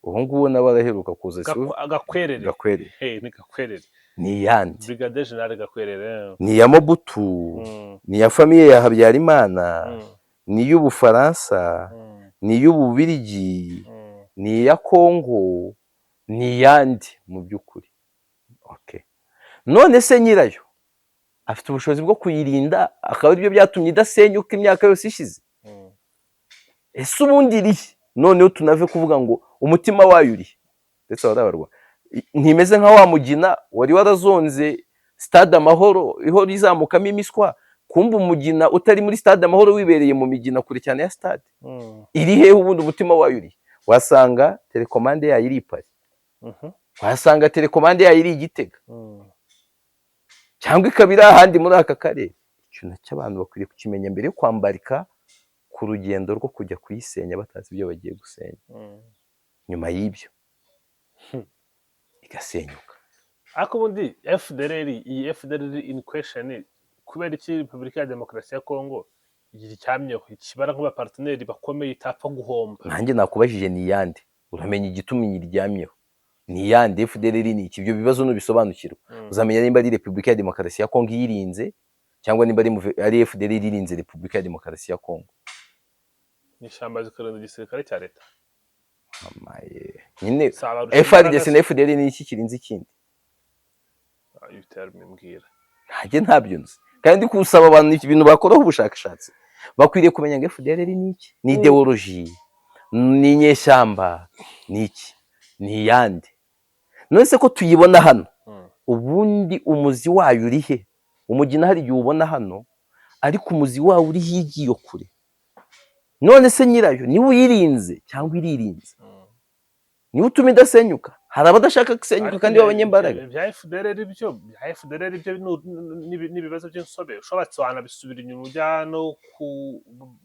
Ubu ngubu nawe araheruka kuza, si we? Gakwerere. Gakwerere. Hey, ni Gakwerere. Ni iyande? Brigadier General Gakwerere. Ni iya Mobutu, ni iya famille ya Habyarimana, ni iy'Ubufaransa, ni iy'Ububirigi, ni iya Kongo, ni iyande mu by'ukuri? Okay. None se nyirayo afite ubushobozi bwo kuyirinda, akaba aribyo byatumye idasenyuka imyaka yose ishize? Ese ubundi irihe? Noneho tunave kuvuga ngo umutima wayo urihe, ndetse barabarwa ntimeze nka wa mugina wari warazonze Stade Amahoro ihora izamukamo imiswa, kumva umugina utari muri Stade Amahoro, wibereye mu migina kure cyane ya stade. Iri hehe ubundi? Umutima wayo uri? Wasanga télécommande yayo iri i Paris, wasanga télécommande yayo iri i Gitega, cyangwa ikaba iri ahandi muri aka karere. Icyo nacyo abantu bakwiriye kukimenya mbere yo kwambarika ku rugendo rwo kujya kuyisenya batazi ibyo bagiye gusenya. Nyuma y'ibyo igasenyuka. Ariko ubundi FDLR, iyi FDLR in question, Kubera iki Repubulika ya Demokarasi ya Kongo iryamyeho, ikibara nk'abaparteneri bakomeye itapfa guhomba? Nanjye nakubajije ni iyande. Uramenya igituma iyiryamyeho ni iyande? FDLR ni iki? Ibyo bibazo nubisobanukirwa, uzamenya nimba ari Repubulika ya Demokarasi ya Kongo iyirinze cyangwa nimba ari FDLR irinze Repubulika ya Demokarasi ya Kongo. Ni ishyamba zikarinda igisirikare cya leta. Amaye. Nyine Si abarusha FARDC imbaraga na FDLR ni iki kirinze ikindi? Se? Ah, utabyimbwira. Ntajye ntabyo nzi, kandi ndi kusaba abantu ibintu bakoraho ubushakashatsi. Bakwiriye kumenya ngo FDLR ni iki? Ni idéologie? Ni inyeshyamba? Ni iki? Ni iyande? None se ko tuyibona hano, ubundi umuzi wayo uri he? Umugina hari igihe ubona hano, ariko umuzi wawo uri hirya iyo kure. None se nyirayo niwe uyirinze cyangwa iririnze? Niwe utuma idasenyuka? Hari abadashaka gusenyuka Ariko kandi b'abanyembaraga. Ibya FDLR byo ni ibibazo by'insobe. Ushobatse wanabisubira inyuma, ujya no ku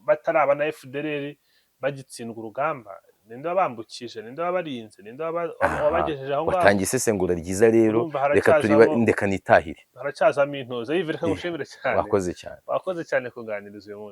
bataraba na FDLR bagitsindwa urugamba. Ninde wabambukije? Ninde wabarinze? Ninde wabagejeje aho ngaho? Watangiye isesengura ryiza rero. Urumva Reka turiba, haracyazamo ndeka nitahire. haracyazamo intozo. Yves, reka ngushimire cyane. Wakoze cyane. Wakoze cyane kuganiriza uyu munsi.